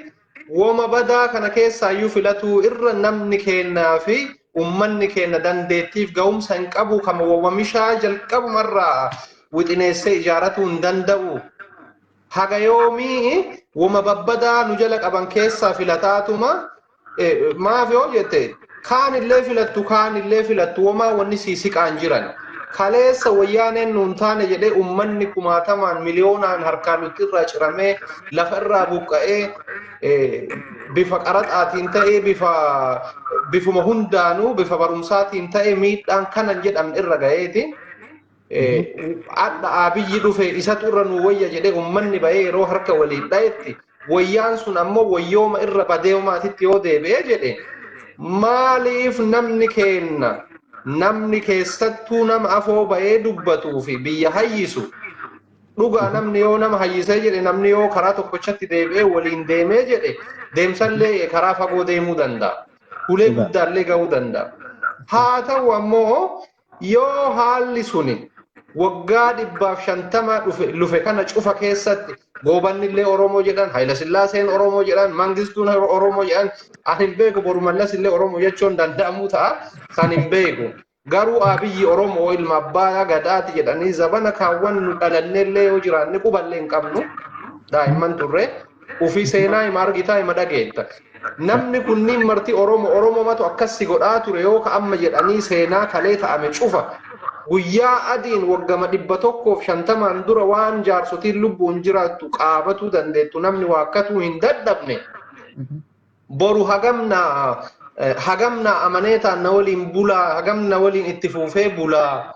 woma badaa kana keessaayyuu filatuu irra namni kennaa fi ummanni keenya dandeettiif ga'umsa hin qabu kama woma mishaa jalqabumarraa wixineessee ijaaratuu hin danda'u. Haga yoomii woma babbadaa nu jala qaban keessaa filataatuma? Maaf yoo jette, kaanillee filattu, kaanillee filattu, womaa wanni sii siqaan jiran. Kaleessa wayyaaneen nuun taane jedhee ummanni kumaatamaan miliyoonaan harkaan nutti irraa ciramee, lafa irraa buqqa'ee, bifa qaraxaatiin ta'ee, bifa bifuma hundaanuu, bifa barumsaatiin ta'ee, miidhaan kanan jedhamne irra ga'eeti. Adda Abiyyi dhufe, isatu irra nu wayya jedhee ummanni ba'ee yeroo harka waliin dha'etti, wayyaan sun ammoo wayyooma irra badeemaatitti yoo deebi'ee jedhe, maaliif namni keenna, namni keessattuu nama afoo ba'ee dubbatuu fi biyya hayyisu, dhugaa namni yoo nama hayyisee jedhe, namni yoo karaa tokkochatti deebi'ee waliin deemee jedhe, deemsallee karaa fagoo deemuu danda'a. Ulee guddaallee ga'uu danda'a. Haa ta'u ammoo yoo haalli suni waggaa 150 dhufe lufe kana cufa keessatti Goobannillee Oromoo jedhan, Hayilasillaaseen Oromoo jedhan, Mangistuun Oromoo jedhan, ani hin beeku, boru Mallasillee Oromoo jechuun danda'amuu ta'a, san hin beeku. Garuu Abiyyi Oromoo ilma abbaa gadaati jedhanii zabana kaawwan nu dhalannellee yoo jiraanne quballee hin qabnu, daa'imman turre. Ufii seenaa hima argitaa hima dhageetta. Namni kunniin marti Oromo Oromomatu akkas si godhaa ture yoo ka amma jedhanii seenaa kalee ta'ame cufa guyyaa adiin waggama 150n dura waan jaarsotiin lubbuun jiraattu qaabatuu dandeettu namni waakkatuu hin dadhabne. Boru hagam naa amanee taan na waliin bulaa, hagam na waliin itti fuufee bulaa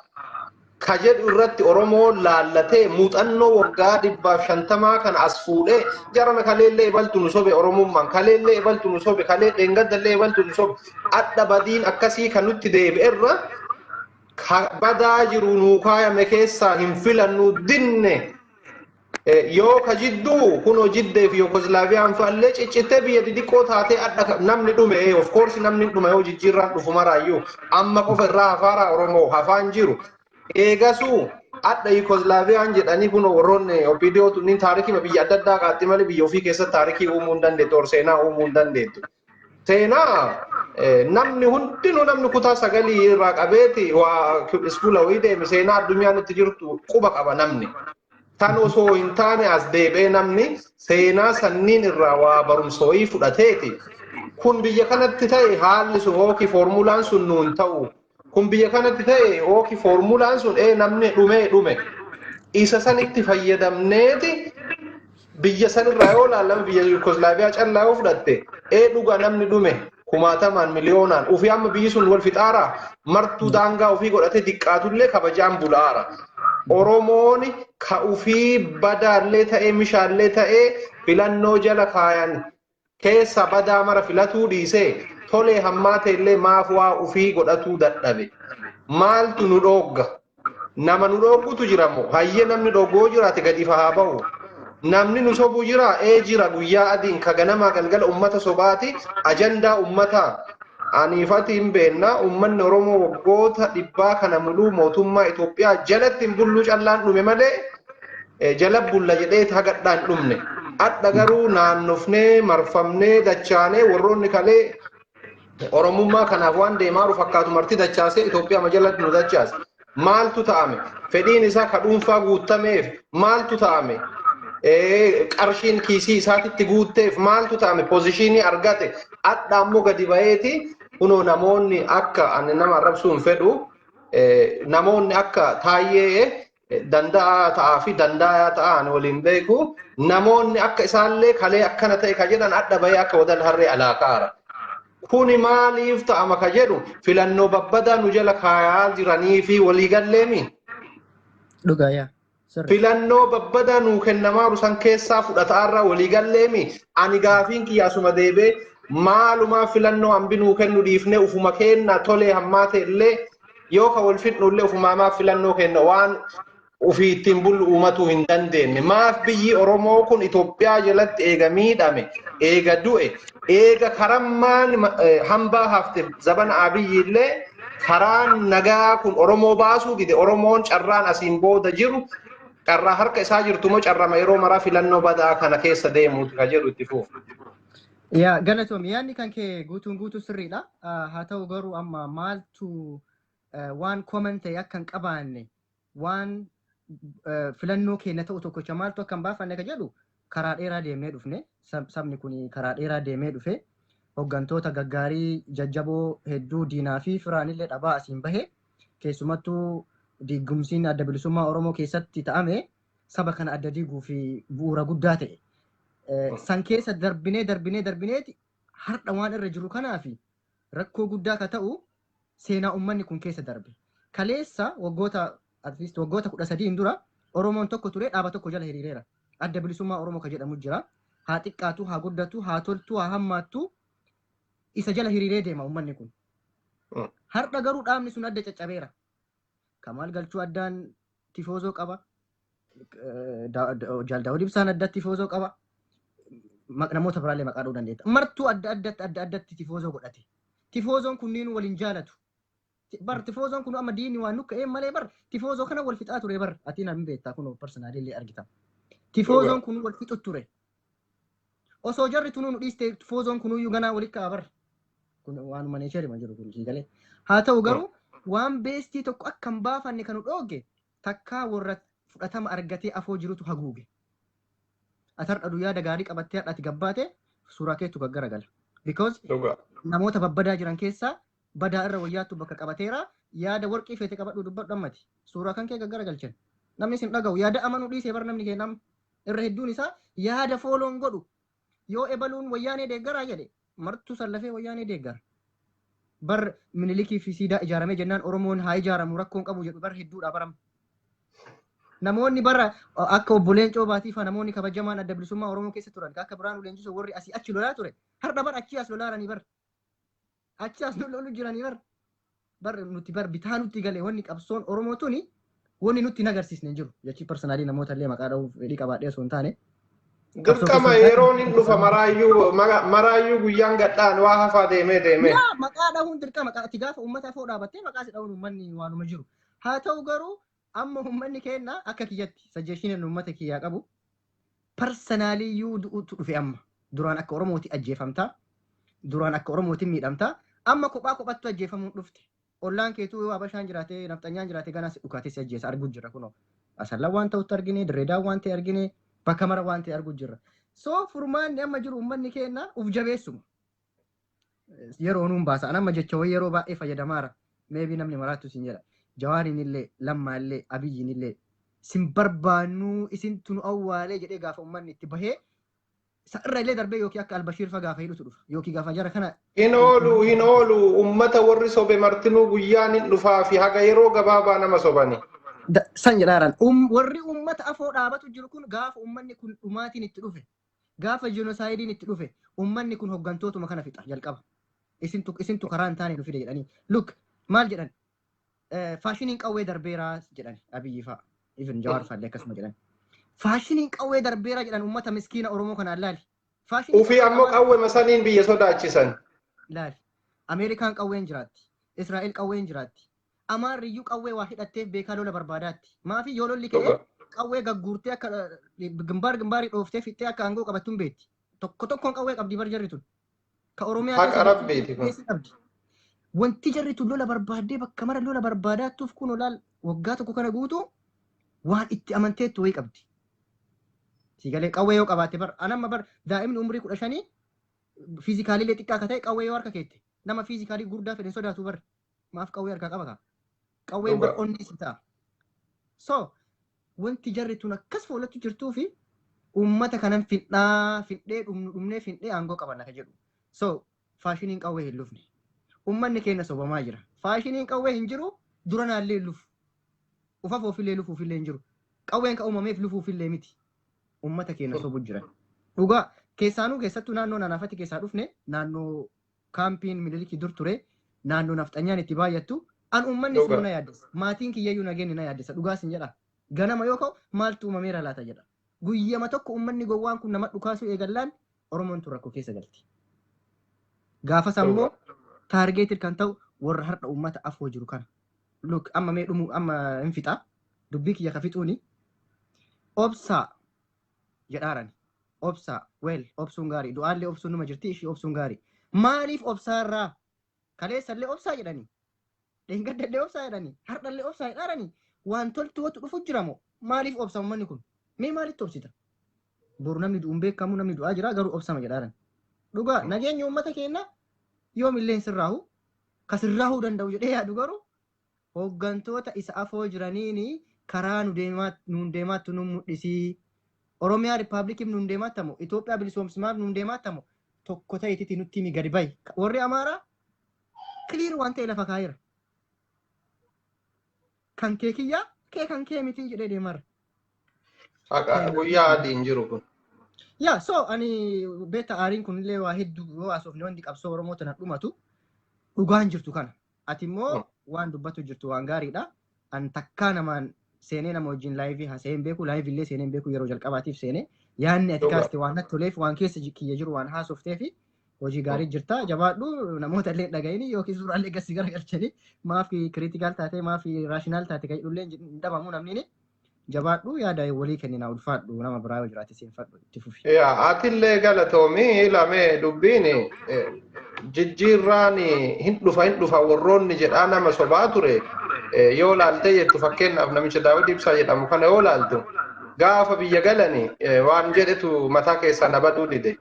ka jedhu irratti Oromoon laallatee muuxannoo waggaa 150 kana as fuudhee jarana kaleellee ebaltu nu sobe, Oromummaan kaleellee ebaltu nu sobe, kalee dheengaddallee ebaltu nu sobe, adha badiin akkasii kan nutti deebi'erra ka badaa jiru nuu kaayame keessaa hin filannu dinne. Yoo ka jidduu kunoo jiddee fi Yugoslaaviyaan fa'allee ciccittee biyya xixiqqoo taatee adha namni dhume, of course namni dhume yoo jijjiirraan dhufu maraayyuu amma qofa irraa hafaaraa Oromoo hafaan jiru. Eegasuu adha Yugoslaaviyaan jedhanii kunoo warroonni OPDO tunniin taarikii biyya adda addaa qaatti malee biyya ofii keessatti taarikii uumuu hin dandeettu, or seenaa uumuu hin dandeettu. Seenaa namni hundinuu, namni kutaa sagalii irraa qabeeti waa iskuula wayii deeme, seenaa addunyaan itti jirtu quba qaba namni. Tan osoo hin taane as deebi'ee namni seenaa sanniin irraa waa barumsa wayii fudhateeti. Kun biyya kanatti ta'e haalli sun yookiin foormulaan sun nuun ta'u. Kun biyya kanatti ta'e yookiin foormulaan sun namni dhumee dhume. Isa sanitti fayyadamneeti biyya sanirraa yoo ilaalame, biyya Yugoslaaviyaa callaa yoo fudhatte, dhuga namni dhume kumaatamaan miliyoonaan ofii amma biyyi sun wal fixaaraa martuu daangaa ofii godhate diqqaatullee kabajaan bulaara. Oromoon ka ofii badaallee ta'ee mishaallee ta'ee filannoo jala kaayan keessa badaa mara filatuu dhiisee tolee hammaate illee maaf waa ofii godhatuu dadhabe? Maaltu nu dhoogga? Nama nu dhooggutu jira moo? Hayyee, namni dhoggoo jiraate gadi ifa haa ba'u. Namni nu sobu jira? Ee, jira. Guyyaa adiin ka ganamaa galgala ummata sobaati ajandaa ummataa. Aniifati hin beekna, ummanni Oromoo waggoota dhibbaa kana muluu mootummaa Itoophiyaa jalatti hin bulluu callaan dhume malee jala bulla jedhee hagadhaan dhumne. Adha garuu naannofnee marfamnee dachaanee warroonni kalee Oromummaa kanaaf waan deemaa jiru fakkaatu marti dachaasee Itoophiyaa majalatti nu dachaase. Maaltu ta'ame? Fedhiin isaa ka dhuunfaa guutameef maaltu ta'ame? Qarshiin kiisii isaatitti guutteef maaltu ta'ame? Position argate. Adha ammoo gadi baheeti kunoo namoonni akka ani nama arrabsuu hin fedhu, namoonni akka Taayyee danda'aa ta'aa fi danda'aa ta'aa ani waliin beeku, namoonni akka isaallee kalee akkana ta'e ka jedhan adda bahee akka wadal harree alaa kaara. Kuni maaliif ta'ama ka jedhu filannoo babbadaa nu jala kaayaa jiranii fi waliigalleemi. Dhugaa, yaa. Sirri. Filannoo babbadaa nuu kennamaaru san keessaa fudhataarraa waliigalleemi. Ani gaafiin kiyya asuma deebee, maalumaa filannoo hambi nuu kennu dhiifnee ufuma kenna tolee hammaate illee yoo ka wal fidnu illee ufumaa maaf filannoo kenna waan ufii ittiin bullu uumatuu hin dandeenye? Maaf biyyi Oromoo kun Itoophiyaa jalatti eega miidhame, eega du'e, eega karammaan hambaa hafte, zabana Abiyyi illee karaan nagaa kun Oromoo baasuu dide, Oromoon carraan asiin booda jiru carraa harka isaa jirtu moo carrama yeroo maraa filannoo badaa kana keessa deemuuti ka jedhu itti fufu. Yaa, galatoom, yaadni kan kee guutuun guutuu sirriidha. Haa ta'u garuu amma maaltu waan common ta'e akka hin qabaanne, waan filannoo keenya ta'u tokkocha maaltu akka hin baafanne ka jedhu, karaa dheeraa deemnee dhufne. Sabni kun karaa dheeraa deemee dhufe, hooggantoota gaggaarii jajjaboo hedduu diinaa fi firaanillee dhabaa asiin bahe. Keessumattuu diigumsiin Adda Bilisummaa Oromoo keessatti ta'ame saba kana adda diiguu fi bu'uura guddaa ta'e. San keessa darbinee darbinee darbineeti har'a waan irra jiru kanaa fi rakkoo guddaa ka ta'u seenaa uummanni kun keessa darbe. Kaleessa waggoota, at least waggoota 13n dura Oromoon tokko ture, dhaaba tokko jala hiriireera. Adda Bilisummaa Oromoo ka jedhamu jira. Haa xiqqaatu, haa guddatu, haa toltu, haa hammaattu, isa jala hiriiree deema uummanni kun. Har'a garuu dhaabni sun adda caccabeera. Kamaal Galchuu addaan tifoozoo qaba. Jaal Daawud Ibsaan addatti tifoozoo qaba. Namoota biraallee maqaa dha'uu dandeetta. Martuu adda addatti adda addatti tifoozoo godhate. Tifoozoon kunniin waliin jaalatu. Bar tifoozoon kun amma diinni waan nukka'ee malee bar tifoozoo kana wal fixaa ture bar, ati nan beektaa kun personally illee argita. Tifoozoon kun wal fixu ture. Osoo jarri tunuu nu dhiiste tifoozoon kunuyyuu ganaa walitti ka'a bar. Kun waanuma nature ma jiru kun galee. Haa ta'u garuu waan best tokko akka hin baafanne kan nu dhooge takkaa warra fudhatama argatee afoo jirutu haguuge. Ati har'a yaada gaarii qabattee har'a ati gabbaate suuraa keetu gaggaragala. Because Dhugaa. namoota babbadaa jiran keessaa badaa irra wayyaattu bakka qabateera. Yaada warqii feete qabadhu dubbadhu ammati. Suuraa kan kee gaggaragalchan. Namni isin dhaga'u yaada amanuu dhiisee bar namni kee nama irra hedduun isaa yaada fooloon godhu. Yoo ebaluun wayyaanee deeggaraa jedhe, martuu sallafee wayyaanee deeggara. Bar Minilikii fi siidaa ijaaramee jennaan Oromoon haa ijaaramu rakkoon qabu jedhu bar hedduudha barama. Namoonni bara akka obbo Leencoo Baatii fa'a, namoonni kabajamaan Adda Bilisummaa Oromoo keessa turan, akka Biraanuu Leenjisoo, warri asii achi lolaa ture har'a bar achii as lolaaranii, bar achi as lolu jiranii. Bar nuti bar bitaa nutti galee wanni qabsoon Oromoo tuni wanni nutti hin agarsiisne hin jiru. Jechi personally namoota illee maqaa dha'uuf fedhii qabaadhee osoo hin taane. Dirqama yeroon hin dhufa maraayyuu, maraayyuu guyyaan gadhaan waa hafaa deemee deemee. Yaa, maqaa dhahuun dirqama. Ati gaafa uummata afoo dhaabattee maqaa si dhahuun uummanni waanuma jiru. Haa ta'u garuu amma uummanni keenya akka kiyyatti suggestion uummata kiyyaa qabu, personally iyyuu du'uutu dhufe amma. Duraan akka Oromooti ajjeefamtaa. Duraan akka Oromootiin miidhamtaa. Amma kophaa kophattu ajjeefamuun dhufte. Ollaan keetuu yoo Habashaan jiraate, nafxanyaan jiraate, ganaa si dhukaatee si ajjeesa arguu jira kunoo. Asallaan waan ta'utti argine, Dirreedaan waan ta'e argine, bakka mara waan ta'e arguu jirra. So furmaanni amma jiru uummanni keenya uf jabeessuma. Yeroo nuun baasa. An amma jecha wayii yeroo baay'ee fayyadamaara. Maybe namni maraattu sin jedha. Jawaariin illee, Lammaa illee, Abiyyiin illee sin barbaannuu, isintu nu awwaalee jedhee gaafa uummanni itti bahee isa irra illee darbee yookiin akka Albashiir fa gaafa hidhutu dhufa. Yookiin gaafa jara kana Hin oolu, hin oolu. Ummata warri sobe martinuu guyyaan hin dhufaa fi haga yeroo gabaabaa nama sobani. San jedhaaran. Warri uummata afoo dhaabatu jiru kun gaafa uummanni kun dhumaatiin itti dhufe, gaafa genocide itti dhufe, uummanni kun hoggantootuma kana fixa jalqaba. Isintu karaa hin taane nu fide jedhanii. Look, maal jedhan? Fashioniin qawwee darbeeraa jedhan Abiyyi fa'a. Even Jawaar fa'allee akkasuma jedhan. Fashioniin qawwee darbeeraa jedhan, uummata miskiina Oromoo kanaan laali. Fashioniin Ufii ammoo qawwee masaniin biyya sodaachisan. Laali. Ameerikaan qawween jiraatti. Israa'el qawween jiraatti. Amaarriyyuu qawwee waa hidhatteef beekaa lola barbaadaatti. Maafi yoo lolli ka'e qawwee gagguurtee akka gimbaar gimbaarii dhooftee fixxee akka aangoo qabattu hin beekti. Tokko tokkoon qawwee qabdi bar jarri tun. Ka Oromiyaa Haqa keessa rabbiiti kun. keessa qabdi. Wanti jarri tun lola barbaaddee bakka mara lola barbaadaattuuf kun olaal waggaa tokko kana guutuu waan itti amanteettu wayii qabdi. Siigalee qawwee yoo qabaatte bar anamma bar daa'imni umrii 15 physically xiqqaa akka ta'e qawwee yoo harka keette nama physically guddaa fedhe sodaatu bar maaf qawwee harkaa qaba kaa. Qawween bar onni si ta'a. So wanti jarri tun akkas foolatu jirtuu fi uummata kanan fidhaa fidhee dhumnu dhumnee fidhee aangoo qabanna ka jedhu. So fashioniin qawwee hin lufne. Uummanni keenya sobamaa jira. Fashioniin qawwee hin jiru, dura naallee hin lufu. Ufafa ofillee lufuufillee hin jiru. Qawween kan uumameef lufuufillee miti. Uummata keenya sobu jiran. Dhugaa keessaanuu keessattuu naannoo naanaafatti keessaa dhufne, naannoo kaampiin Minilikii dur ture, naannoo nafxanyaan itti baay'attu, an uummanni sun na yaaddessa. Maatiin kiyyayyuu nageenyi na yaaddessa. Dhugaa sin jedha. Ganama yoo ka'u maaltu uumameera laata jedha. Guyyama tokko uummanni gowwaan kun nama dhukaasuu eegallaan Oromoon tun rakkoo keessa galti. Gaafas ammoo targeted kan ta'u warra har'a uummata afoo jiru kana. Look, amma mee dhumu amma hin fixa. Dubbii kiyya ka fixuuni. Obsaa jedhaarani. Obsaa, well, obsuun gaarii. Du'aallee obsuun numa jirti, ishii obsuun gaarii. Maaliif obsaarraa? Kaleessallee obsaa jedhanii. Dheengaddallee obsaa jedhanii. Har'allee obsaa jedhaarani. Waan toltu watu dhufu jira moo? Maaliif obsa uummanni kun? Mee maalitti obsita? Boru namni du'uun beekamu, namni du'aa jira, garuu obsama jedhaaran. Dhugaa nageenya uummata keenya yoomillee hin sirraahu. Ka sirraahuu danda'u jedhee yaadu garuu hooggantoota isa afoo jiraniini karaa nu deemaa nuun deemaattu nu mul'isii. Oromiyaa Riippaabilikiif nuun deemaattamu, Itoophiyaa bilisoomsimaaf nuun deemaattamu, tokko ta'eetiti nutti himi, gadi bahi. Warri Amaaraa clear waan ta'e lafa kaa'eera. Kan kee kiyyaa, kee kan kee miti jedhee deemarra. Haqa guyyaa adiin jiru kun. Yaa, so ani beekta, aariin kunillee waa hedduu yoo haasofne wanti qabsoo Oromoo tana dhumatu dhugaan jirtu kana. Ati immoo waan dubbatu jirtu waan gaariidha. An takkaa namaan seenee nama wajjin live haasa'ee hin beeku, live illee seenee hin beeku, yeroo jalqabaatiif seenee yaanni ati kaaste waan natti toleef, waan keessa kiyya jiru waan haasoftee fi hojii gaarii jirta, jabaadhu. Namoota illee dhaga'ini yookiin suuraalee gassi garagalchanii maaf critical taate, maaf rational taate kan jedhullee hin dhabamu namni. Jabaadhu, yaada walii kennina, ulfaadhu. Nama biraa yoo jiraate seenfadhu, itti fufi. Yaa, atillee galatoomii. Ilame dubbiin jijjiirraan hin dhufa, hin dhufa warroonni jedhaa nama sobaa ture yoo laalte jettu, fakkeenyaaf namicha Daawud Ibsaa jedhamu kana yoo laaltu Gaafa biyya galani waan jedhetu mataa keessaa na baduu dide.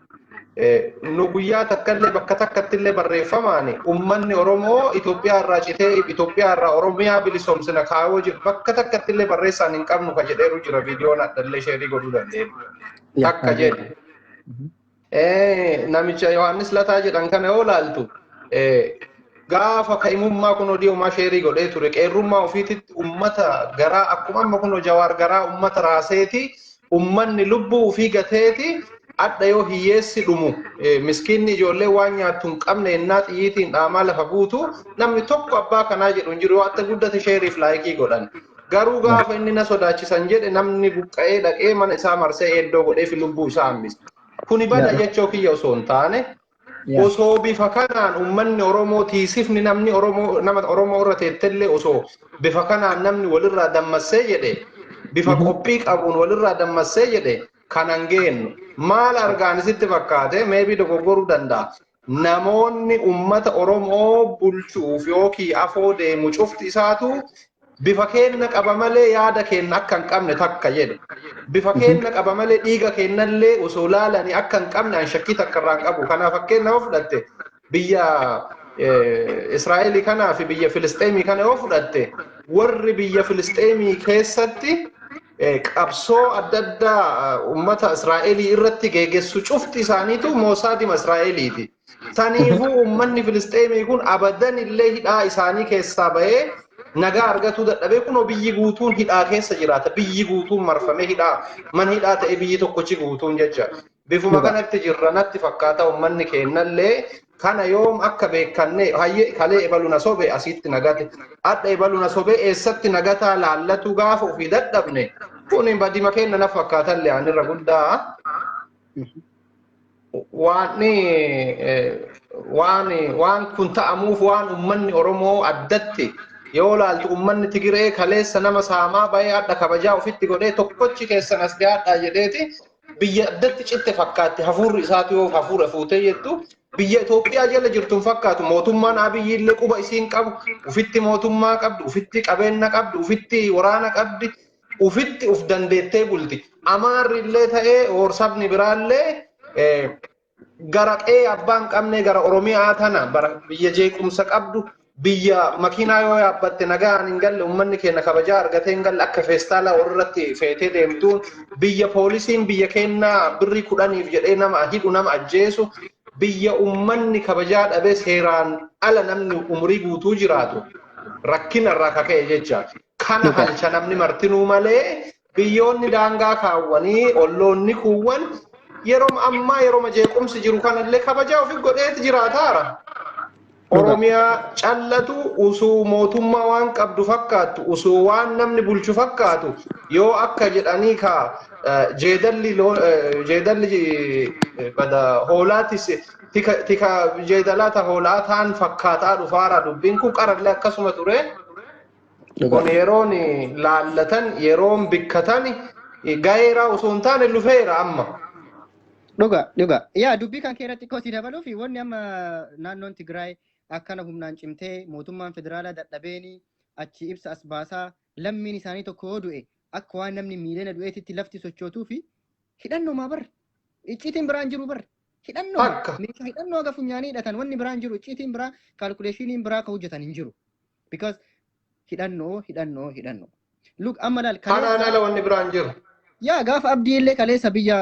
Nu guyyaa takkallee bakka takkattillee barreeffamaani ummanni Oromoo Itoophiyaa irraa citee Itoophiyaa irraa Oromiyaa bilisoomsina kaayoo jiru bakka takkattillee barreessaan hin qabnu ka jedheeru jira, viidiyoon addallee share godhuu dandeenya. Takka jedhe. Namicha Yohaannis Lataa jedhan kana yoo laaltu, gaafa ka'imummaa kun odii share godhee ture, qeerrummaa ofiititti ummata garaa akkuma amma kun Jawaar garaa ummata raaseeti, ummanni lubbuu ofii gateeti. Adda yoo hiyyeessi dhumu, miskiinni ijoollee waan nyaattu hin qabne ennaa xiyyiitiin dhaamaa lafa buutu, namni tokko abbaa kanaa jedhu hin jiru. Yoo adda guddate share-iif like godhan. Garuu gaafa inni na sodaachisan jedhe, namni buqqa'ee dhaqee mana isaa marsee eeddoo godhee fi lubbuu isaa hambise. Kuni bada jechoo kiyya osoo hin taane, osoo bifa kanaan ummanni Oromoo tiisifni namni Oromoo nama Oromoo irra teettellee, osoo bifa kanaan namni walirraa dammassee jedhe, bifa qophii qabuun walirraa dammassee jedhe, kanan geennu maal argaan isitti fakkaate? Maybe dogoggoruu danda'a. Namoonni ummata Oromoo bulchuuf yookiin afoo deemu cufti isaatu bifa keenna qaba malee yaada keenna akka hin qabne takka jedhe. Bifa keenna qaba malee dhiiga keennallee osoo laalanii akka hin qabne an shakkii takka irraa hin qabu. Kanaaf fakkeenya yoo fudhatte, biyya Israa'elii kanaa fi biyya Filisxeemii kana yoo fudhatte, warri biyya Filisxeemii keessatti qabsoo adda addaa ummata Israa'elii irratti geggeessu cufti isaaniitu Moosaadima Israa'eliiti. Saniifuu uummanni Filisxeemii kun abadan illee hidhaa isaanii keessaa bahee nagaa argatuu dadhabee, kunoo biyyi guutuun hidhaa keessa jiraata. Biyyi guutuun marfamee hidhaa mana hidhaa ta'e, biyyi tokkochi guutuun jecha. Bifuma kanatti jirra natti fakkaata. Uummanni keennallee kana yoom akka beekanne, hayyee kalee ebalu na sobe asitti nagate, adha ebalu na sobe eessatti nagataa laallatu gaafa ofii dadhabne, kun badima kenna na fakkaatallee anirra guddaa. Waan waan waan kun ta'amuuf, waan ummanni Oromoo addatti yoo laaltu, ummanni Tigiree kaleessa nama saamaa bahee adda kabajaa ofitti godhee tokkochi keessan as dhiyaadhaa jedheeti, biyya addatti citte fakkaatti. Hafuurri isaatu yoo hafuura fuutee jettu, biyya Itoophiyaa jala jirtu hin fakkaatu. Mootummaan Abiyyi illee quba isiin qabu, ufitti mootummaa qabdu, ufitti qabeenya qabdu, ufitti waraana qabdi, ufitti uf dandeettee bulti. Amaarri illee ta'ee sabni biraallee gara qe'ee abbaan qabne, gara Oromiyaa tana bara biyya jeequmsa qabdu, biyya makiinaa yoo yaabbatte nagaan hin galle, uummanni keenya kabajaa argatee hin galle, akka feestaalaa walirratti feetee deemtuun, biyya poolisiin biyya keenyaa birrii 10f jedhee nama hidhu, nama ajjeesu, biyya uummanni kabajaa dhabee seeraan ala namni umurii guutuu jiraatu, rakkina irraa kaka'e jecha. Kana halcha namni martinuu malee, biyyoonni daangaa kaawwanii olloonni kuuwwan yeroo ammaa yeroo jeequmsi jiru kanallee kabajaa ofii godheeti jiraataara. Oromiyaa callatu usuu mootummaa waan qabdu fakkaattu, usuu waan namni bulchu fakkaatu, yoo akka jedhanii ka jeedalli bada hoolaatis tika jeedalaata hoolaa ta'an fakkaataa dhufaara. Dubbiin kun qarallee akkasuma ture. Kun yeroon laallatan, yeroon bikkatan gaheeraa osoo hin taane lufeera amma. Dhuga, dhuga. Yaa, dubbii kan kee irratti xiqqoo si dabaluuf, wanni amma naannoon Tigraay akkana humnaan cimtee, mootummaan federaalaa dadhabeeni achi ibsa as baasaa, lammiin isaanii tokko yoo du'e akka waan namni miiliyoona du'eetitti lafti sochootuu fi hidhannoo maa bar icciitiin biraan jiru bar hidhannoo meeshaa hidhannoo haga funyaanii hidhatan, wanni biraan jiru, icciitiin biraa, calculationiin biraa ka hojjetan hin jiru. Because hidhannoo, hidhannoo, hidhannoo. Look, amma laal. Kanaan ala wanni biraan jiru. Yaa, gaafa Abdii illee kaleessa biyya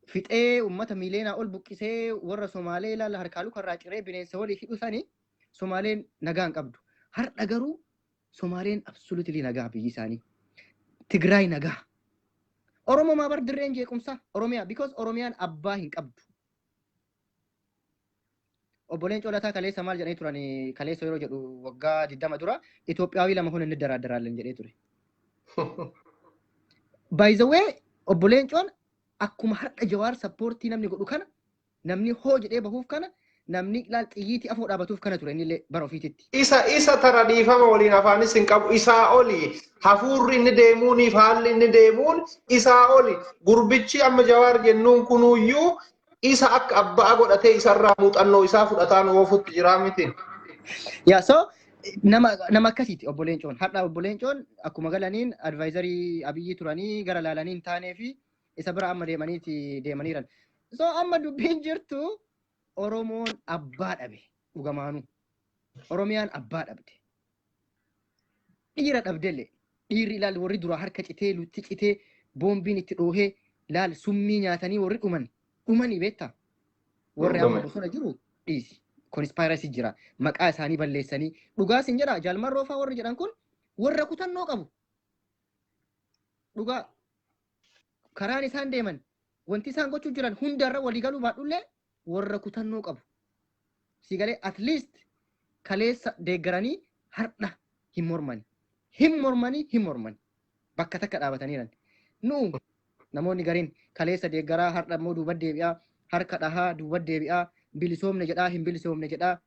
fixee, uummata miiliyoonaa ol buqqisee, warra Somaalee ilaala, harkaa lukarraa ciree bineensa walii hidhu sanii, Somaaleen nagaa hin qabdu. Har'a garuu Somaaleen absolutely nagaa biyyi isaanii. Tigraay nagaa. Oromoo maa bar dirreen jeequmsaa Oromiyaa, because Oromiyaan abbaa hin qabdu. Obboleen Colataa kaleessa maal jedhanii turan? Kaleessa yeroo jedhu waggaa 20 dura, Itoophiyaawii lama kun inni daraaddaraallen jedhee ture. By the way, obboleen Coon akkuma har'a Jawaar support namni godhu kana, namni hoo jedhee bahuuf kana, namni ilaal xiyyiitii afoo dhaabatuuf kana ture innillee bara ofiititti. Isa tara dhiifama waliin afaanis hin qabu, isaa oli hafuurri inni deemuuniif haalli inni deemuun isaa oli. Gurbichi amma Jawaar jennuun kunuyyuu isa akka abbaa godhatee isarraa muuxannoo isaa fudhataan oofutti jiraa miti. Yaa, so Nama akkasiiti obbo Leencoon. Har'a obbo Leencoon akkuma galaniin advisorii Abiyyi turanii gara laalanii hin taanee fi isa bira amma deemaniiti deemaniiran. So amma dubbiin jirtu Oromoon abbaa dhabe dhugamaanuu. Oromiyaan abbaa dhabde. Dhiira dhabdellee. Dhiirri ilaali, warri duraa harka citee, lutti citee, boombiin itti dhoohee, laal, summii nyaatanii warri dhuman dhumanii beektaa? Warri amma bosona jiru dhiisi. Conspiracy jira. Maqaa isaanii balleessanii. Dhugaa sin jedha, Jaalmarroo fa'aa warri jedhan kun warra kutannoo qabu. Dhugaa karaan isaan deeman, wanti isaan gochuu jiran hundarra walii galuu baadhullee, warra kutannoo qabu. Si galee, at least kaleessa deeggaranii har'a hin mormani. Hin mormanii, hin mormani. Bakka takka dhaabataniiran. Nu namoonni gariin kaleessa deeggaraa, har'a immoo duuba deebi'aa, harka dhahaa duuba deebi'aa, bilisoomne jedhaa, hin bilisoomne jedhaa,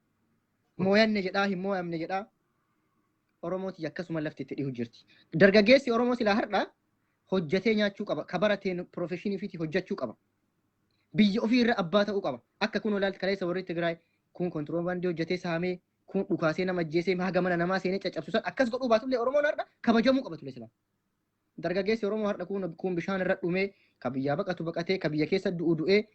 mooyanne jedhaa, hin mooyamne jedhaa. Oromooti akkasuma lafti itti dhihu jirti. Dargaggeessi Oromoo silaa har'a hojjetee nyaachuu qaba. Ka barateen professionii ofiitii hojjechuu qaba. Biyya ofii irra abbaa ta'uu qaba. Akka kun olaal kaleessa warri Tigraay kun kontiroobaandii hojjetee saamee, kun dhukaasee nama ajjeesee, haga mana namaa seenee caccabsu san akkas godhuu baatullee, Oromoon har'a kabajamuu qaba ture silaa. Dargaggeessi Oromoo har'a kun bishaan irra dhumee, ka biyyaa baqatu baqatee, ka biyya keessa du'u du'ee,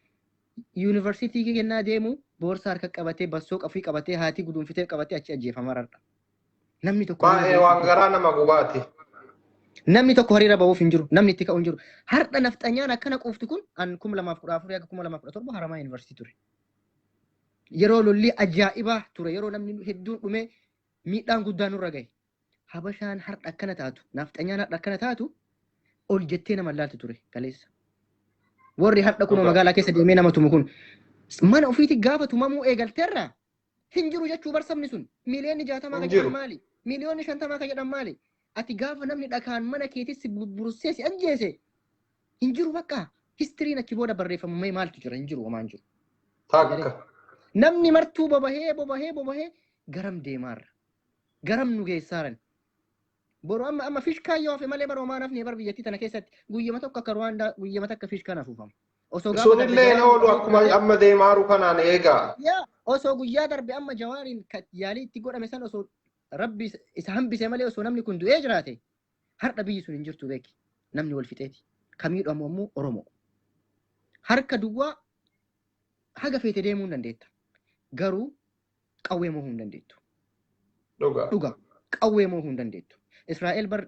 yuunivarsiitii kennaa deemu boorsaa harka qabatee, bassoo qafii qabatee, haatii guduunfitee qabatee achi ajjeefamaa har'a. Namni tokko Baay'ee waan garaa nama gubaati. Namni tokko hariira ba'uuf hin jiru. Namni itti ka'u hin jiru. Har'a nafxanyaan akkana quuftu kun, an 2014 haga 2017 Haramaa Yuunivarsiitii ture. Yeroo lolli ajaa'ibaa ture. Yeroo namni hedduun dhume, miidhaan guddaan nurra gahe. Habashaan har'a akkana taatu, nafxanyaan har'a akkana taatu, ol jettee nama laaltu ture kaleessa. Warri har'a kunoo magaalaa keessa deemee nama tumu kun mana ofiitti gaafa tumamuu eegalteerra hin jiru jechuu bar. Sabni sun miiliyoonni 60 ka jedhan maali? Miiliyoonni 50 ka jedhan maali? Ati gaafa namni dhakaan mana keetis si burbursee si ajjeese hin jiru bakka. Historyn achi booda barreeffamu maaltu jira? Hin jiru, homaa hin jiru. Takka. Namni martuu bobahee bobahee bobahee garam deemaarra? Garam nu geessaaran? Boru amma fishkaa yoo hafe malee bara homaa nafni bar biyyattii tana keessatti guyyama tokko akka Ruwaandaa guyyama takka fishkaan afuufama. Osoo gaafa darbe Sunillee hin oolu akkuma amma deemaaru kanaan eegaa. Yaa, osoo guyyaa darbe amma Jawaariin yaalii itti godhame san osoo Rabbi isa hambise malee, osoo namni kun du'ee jiraate, har'a biyyi sun hin jirtu beeki. Namni wal fixeeti. Kamiidhamu ammoo Oromoo. Harka duwwaa haga feete deemuu hin dandeetta. Garuu qawwee mo'uu hin dandeettu. Dhugaa. Dhuga, qawwee mo'uu hin dandeettu. Israa'el bar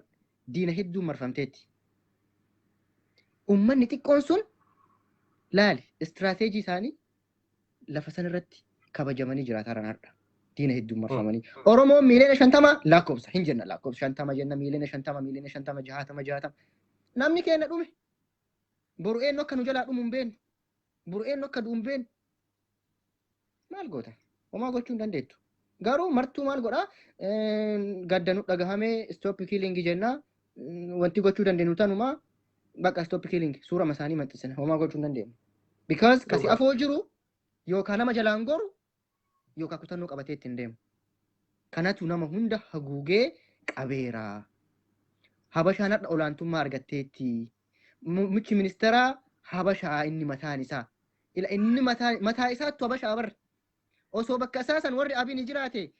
diina hedduun marfamteetti. Uummanni xiqqoon sun laali, istiraateejii isaanii lafa sanarratti kabajamanii jiraataa har'a. Diina hedduun marfamanii. Oromoon miiliyoona 50 lakkoofsa hin jenna, lakkoofsa 50 jenna, miiliyoona 50, miiliyoona 50, 60, 60. Namni keenya dhume. Boru eenyu akka nu jalaa dhumu hin beeknu. Boru eenyu akka du'u hin beeknu. Maal goota? Homaa gochuu hin dandeettu. Garuu martuu maal godhaa? Gadda nu dhagahamee, stop killing jennaa. Wanti gochuu dandeenyu tanumaa bakka stop killing suura isaanii maxxansina. Homaa gochuu hin dandeenyu. Because kasi afoo jiru yookaan nama jalaan goru yookaan kutannoo qabatee ittiin deemu. Kanatu nama hunda haguugee qabeera. Habashaan har'a olaantummaa argatteetti. Muummichi ministeeraa Habashaa inni mataan isaa. Ila inni mataa isaattu Habashaa bar. Osoo bakka isaa san warri Abiin jiraate,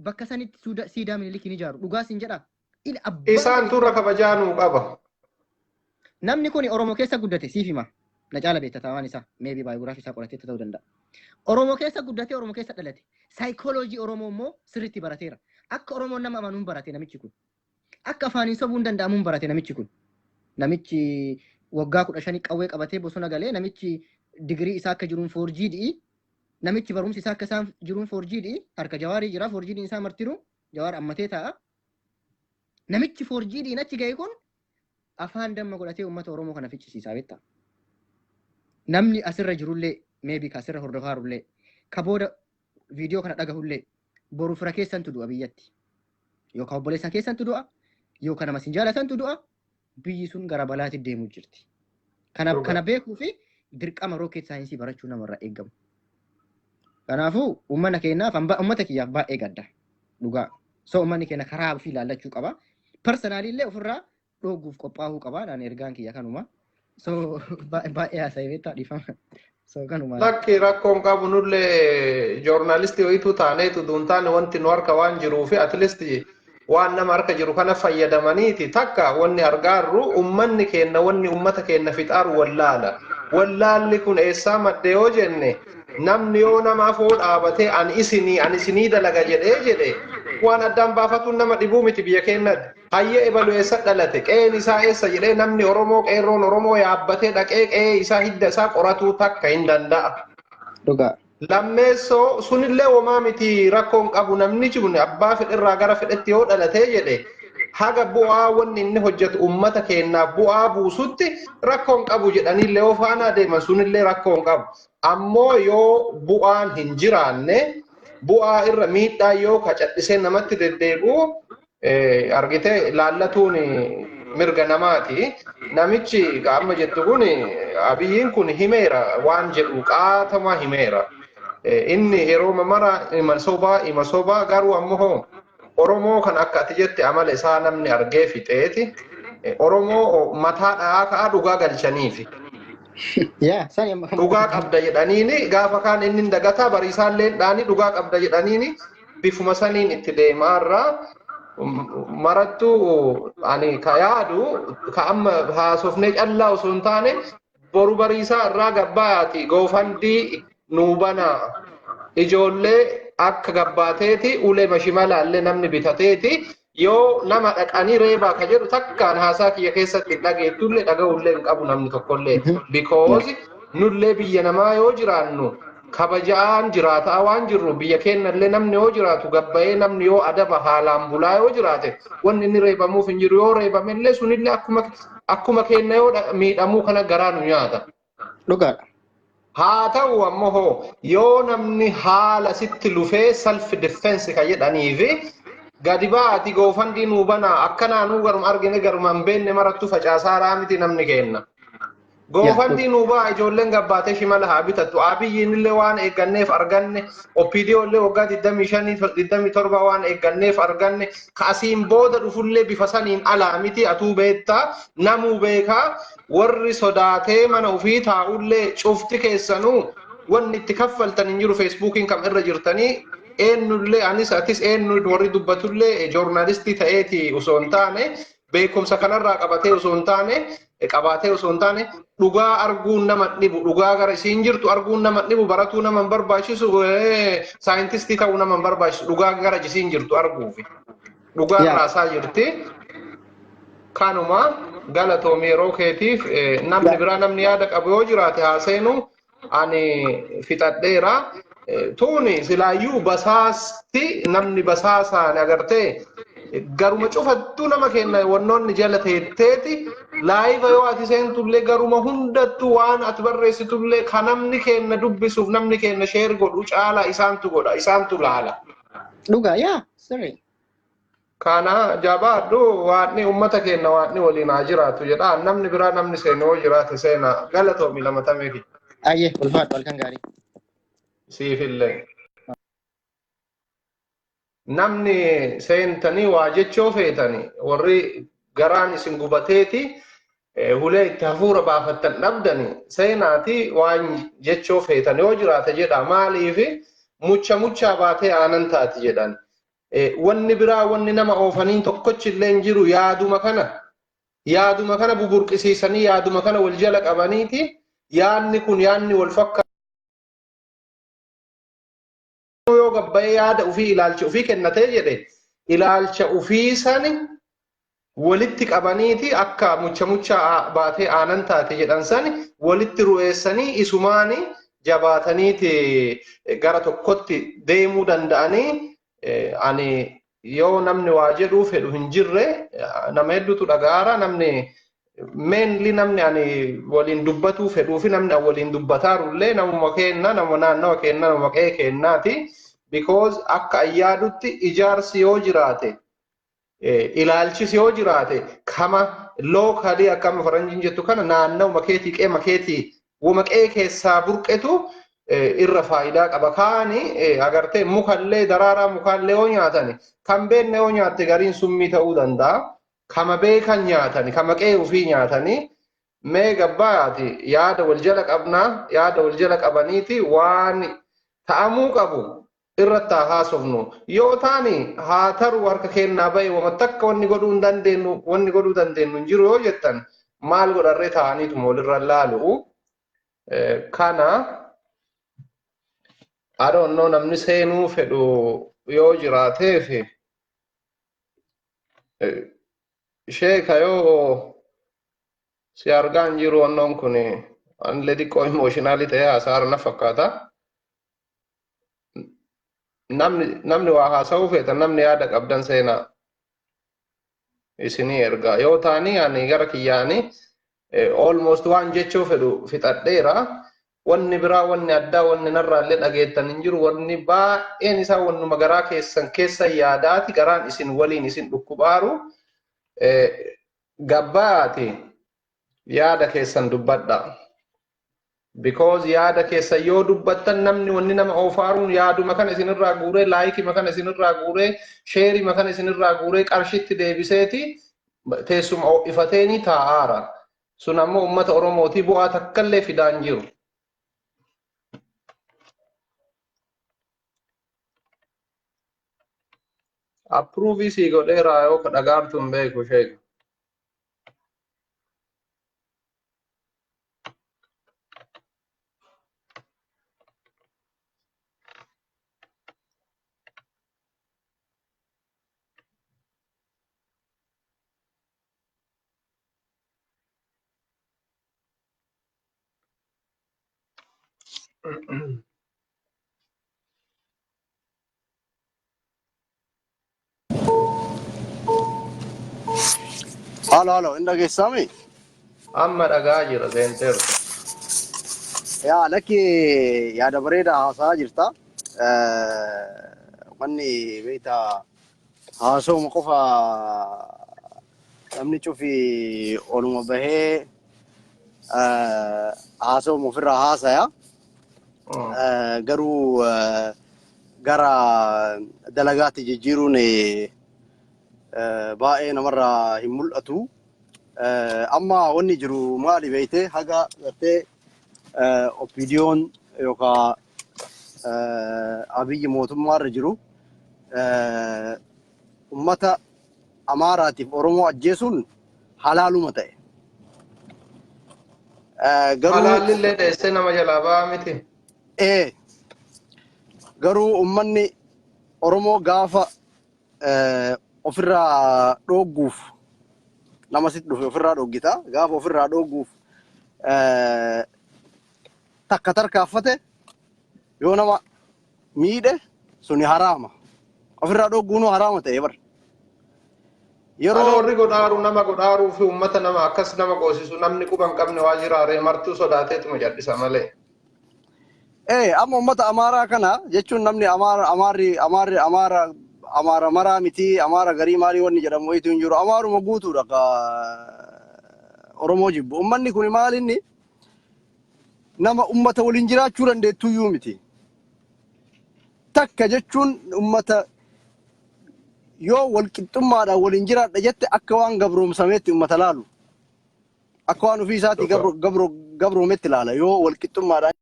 bakka sanitti siidaa Minilikii ni ijaaru. Dhugaa sin jedha. Ila abbaan Isaan turra kabajaa nuu qaba. Namni kun Oromoo keessa guddate, siif hima. Na caala beekta waan isaa. Maybe biography isaa qoratee ta'uu danda'a. Oromoo keessa guddatee, Oromoo keessa dhalate. Saayikooloojii Oromoo immoo sirriitti barateera. Akka Oromoon nama amanuun barate namichi kun. Akka afaaniin sobuun danda'amuun barate namichi kun. Namichi waggaa 15 qawwee qabatee bosona galee, namichi digirii isaa akka jiruun forged'i. Namichi barumsi isaa akka isaan jiruun forged'i. Harka Jawaarii jira, forged'iin isaa martinuu Jawaar ammatee taa'a. Namichi forged'iin achi ga'e kun afaan damma godhatee uummata Oromoo kana ficcisiisaa beektaa. Namni asirra jirullee, maybe ka asirra hordofaarullee, ka booda viidiyoo kana dhagahullee, boru fira keessantu du'a biyyatti. Yookaan obboleessa keessantu du'a, yookaan nama isin jaalatantu du'a, biyyi sun gara balaatti deemuu jirti. Kana beekuu fi dirqama rocket science barachuu namarraa eegamu. Kanaafuu uummata keenyaaf, uummata kiyyaaf baay'ee gadda. Dhugaa. So uummanni keenya karaa ofii ilaallachuu qaba. Personally illee ofirraa dhoogguuf qophaa'uu qaba. Naan ergaan kiyya kanuma. So baay'ee haasa'ee beektaa, dhiifama. So kanumaan. Lakki, rakkoon qabu. Nullee joornaalistii wayituu taaneetu duun taane wanti nu harka waan jiruu fi at least waan nama harka jiru kana fayyadamaniiti. Takka wanni argaarru, ummanni keenna, wanni ummata keenna fixaaru wallaala. Wallaalli kun eessaa madde yoo jenne, namni yoo nama afoo dhaabatee ani isinii dalaga jedhee jedhe, waan addaan baafatuun nama dhibuu miti biyya keenyatti. Hayyee, ebalu eessa dhalate, qe'een isaa eessa jedhee namni Oromoo, qeerroon Oromoo yaabbatee dhaqee qe'ee isaa, hidda isaa qoratuu takka hin danda'a. Dhugaa. Lammeessoo, sunillee homaa miti, rakkoon qabu. Namni kun abbaa fedherraa gara fedhetti yoo dhalatee jedhe, haga bu'aa wanni inni hojjetu ummata keenyaaf bu'aa buusutti rakkoon qabu jedhaniillee yoo faana deeman, sunillee rakkoon qabu. Ammoo yoo bu'aan hin jiraanne, bu'aa irra miidhaa yoo kacadhisee namatti deddeebi'u argite, laallatuun mirga namaati. Namichi amma jettu kun, Abiyyiin kun, himeera waan jedhu qaatama himeera. Inni yeroo mara ima sobaa, ima sobaa. Garuu ammoo Oromoo kan akka ati jette amala isaa namni argee fixeeti. Oromoo mataa dha'aa ka'aa dhugaa galchaniifi. Yaa sani amma. Dhugaa qabda jedhaniini gaafa kaan inni hin dagataa, bariisaallee dhaanii dhugaa qabda jedhaniini bifuma saniin itti deemaarraa. Marattuu ani ka yaadu, ka amma haasofnee callaa osoo hin taane, boru bariisaa irraa gabbaati GoFundMe nuu banaa, ijoollee akka gabbaateeti ulee mashimalaallee namni bitateeti yoo nama dhaqanii reebaa ka jedhu takkaan haasaa kiyya keessatti hin dhageettullee, dhaga'ullee hin qabu namni tokkollee, because nullee biyya namaa yoo jiraannu kabajaan jiraataa waan jirru. Biyya keenyallee namni yoo jiraatu gabbayee, namni yoo adaba haalaan bulaa yoo jiraate, wanni inni reebamuuf hin jiru. Yoo reebamellee sunillee akkuma keenya yoo miidhamuu kana garaa nu nyaata. Dhugaadha. Haa ta'u ammoo hoo yoo namni haala sitti lufee self defense ka jedhaniifi gadi baati GoFundMe nuu banaa, akkanaanuu garuma argine garuma hin beekne marattu facaasaa miti namni kenna. GoFundMe nuu baa, ijoolleen gabbaatee shimala haa bitattu. Abiyyiin illee waan eegganneef arganne, OPDO illee waggaa 25, 27 waan eegganneef arganne, ka asiin booda dhufullee bifa saniin alaa miti. Atuu beektaa, namuu beekaa, warri sodaatee mana ofii taa'ullee cufti keessanuu wanni itti kaffaltan hin jiru. Feesbuukiin kam irra jirtanii, eenyullee, anis, atis, eenyu warri dubbatullee joornaalistii ta'eeti osoo hin taane, beekumsa kanarraa qabatee osoo hin taane, qabaatee osoo hin taane, dhugaa arguun nama dhibu, dhugaa gara isiin jirtu arguun nama dhibu, baratuu nama hin barbaachisu, saayintistii ta'uu nama hin barbaachisu dhugaa gara isiin jirtu arguufi. Dhugaa raasaa jirti. Kanuma, galatoomii yeroo keetiif. Namni biraa, namni yaada qabu yoo jiraate haa seenu, ani fixadheera. Tuuni silaayyuu basaasti, namni basaasaan agartee garuma cufattuu nama kenna, wannoonni jala teetteeti live yoo ati seentullee, garuma hundattuu waan ati barreessitullee ka namni kenna dubbisuuf, namni kenna share godhu caala isaantu godha, isaantu laala. Dhugaa, yaa sirrii. Kana jabaadhu, waaqni uummata keenya, waaqni waliin haa jiraatu jedha. Namni biraa, namni seenu yoo jiraate seena. Galatoomi lamatamee kiyya. Ayyee, ulfaadhu, halkan gaarii. Siifillee. Namni seentanii waa jechoo feetanii, warri garaan isin gubateeti hulee itti hafuura baafattan dhabdani, seenaati waan jechoo feetan yoo jiraate jedha. Maaliifi mucha muchaa baatee aanan taati jedhan. Wanni biraa wanni nama oofaniin tokkochi illee hin jiru. Yaaduma kana buburqisiisanii, yaaduma kana wal jala qabaniiti, yaadni kun yaadni wal fakkaatu yoo gabbayee yaada ofii, ilaalcha ofii kennatee jedhe, ilaalcha ofii sani walitti qabaniiti akka mucha mucha baatee aanan taate jedhan sani walitti ru'eessanii isumaani jabaataniiti gara tokkotti deemuu danda'anii. Ani yoo namni waa jedhuu fedhu hin jirre, nama hedduutu dhaga'aara. Namni mainly, namni ani waliin dubbatuu fedhuu fi namni ani waliin dubbataarullee namuma keenna, nama naannawa keenna, nama qe'ee keennaati, because akka ayyaadutti ijaarsi yoo jiraate, ilaalchis yoo jiraate, kama locally akkama faranjiin jettu kana, naannawuma keetii, qeema keetii, wama qe'ee keessaa burqetu irra faayidaa qaba. Kaani agartee mukallee, daraaraa mukaallee yoo nyaatani, kan beekne yoo nyaatte gariin summii ta'uu danda'a. Kama beekan nyaatani, kama qe'ee ofii nyaatani. Mee gabbaati yaada wal jala qabnaa, yaada wal jala qabaniiti waan ta'amuu qabu irratti haa haasofnu. Yoo taani haa taru harka kennaa bahe wama takka wanni godhuu hin dandeenyu, wanni godhuu dandeenyu hin jiru yoo jettan maal godharree ta'aniituma walirra laalu. Kana I don't know, namni seenuu fedhu yoo jiraateef sheeka yoo si argaa hin jiru wannoon kun anillee xiqqoo emotional ta'ee haasaara na fakkaata. Namni waa haasa'uu feetan, namni yaada qabdan seenaa isinii ergaa. Yoo taanii ani gara kiyyaanii almost waan jechuu fedhu fixadheera. Wanni biraa, wanni addaa, wanni narraallee dhageettan hin jiru. Wanni baay'een isaa wannuma garaa keessan keessa yaadaati, garaan isin waliin isin dhukkubaaru. Gabbaati yaada keessan dubbadha. Because yaada keessan yoo dubbattan namni wanni nama oofaaruun yaaduma kana isinirraa guuree, like kana isinirraa guuree, share kana isinirraa guuree, qarshitti deebiseeti teessuma ho'ifateeni taa'aara. Sun ammoo uummata Oromootii bu'aa takkallee fidaan jiru. Approve sii godheera, yoo ka dhagaartu hin beeku sheeka. Halo, halo, hin dhageessaami? Amma dhagaa jira, seenteertu. Yaa lakki, yaada bareedaa haasa'aa jirta. Wanni beektaa haasawuma qofa namni cufi oluma bahee haasawuma ofirraa haasaya. Garuu gara dalagaatti jijjiiruun baay'ee namarraa hin mul'atu. Amma wanni jiru maali beekte, haga gartee OPDOn yookaan Abiyyi mootummaarra jiru ummata Amaaraatiif Oromoo ajjeesuun halaaluma ta'e. Garuu Halaallillee dheessee nama jalaa ba'aa miti. Ee, garuu ummanni Oromoo gaafa ofirraa dhoogguuf nama sitti dhufe ofirraa dhooggita. Gaafa ofirraa dhoogguuf takka tarkaanfate yoo nama miidhe suni haraama. Ofirraa dhoogguunuu haraama ta'e bar. Ana Yeroo warri godhaaru nama godhaaruu fi uummata nama akkas nama goosisu namni quba hin qabne waa jiraaree martuu sodaateetuma jal'isa malee. Ee, amma uummata Amaaraa kana jechuun namni Amaara Amaarri Amaarri Amaara Amaara maraa miti, Amaara garii maalii wanni jedhamu wayitu hin jiru. Amaaruma guutuudha ka Oromoo jibbu. Uummanni kun maal inni nama uummata waliin jiraachuu dandeettuyyuu miti. Takka jechuun uummata yoo wal qixxummaadhaan waliin jiraadha jette akka waan gabroomsameetti uummata laalu. Akka waan ofii isaatii gabroometti ilaala yoo wal qixxummaadhaan.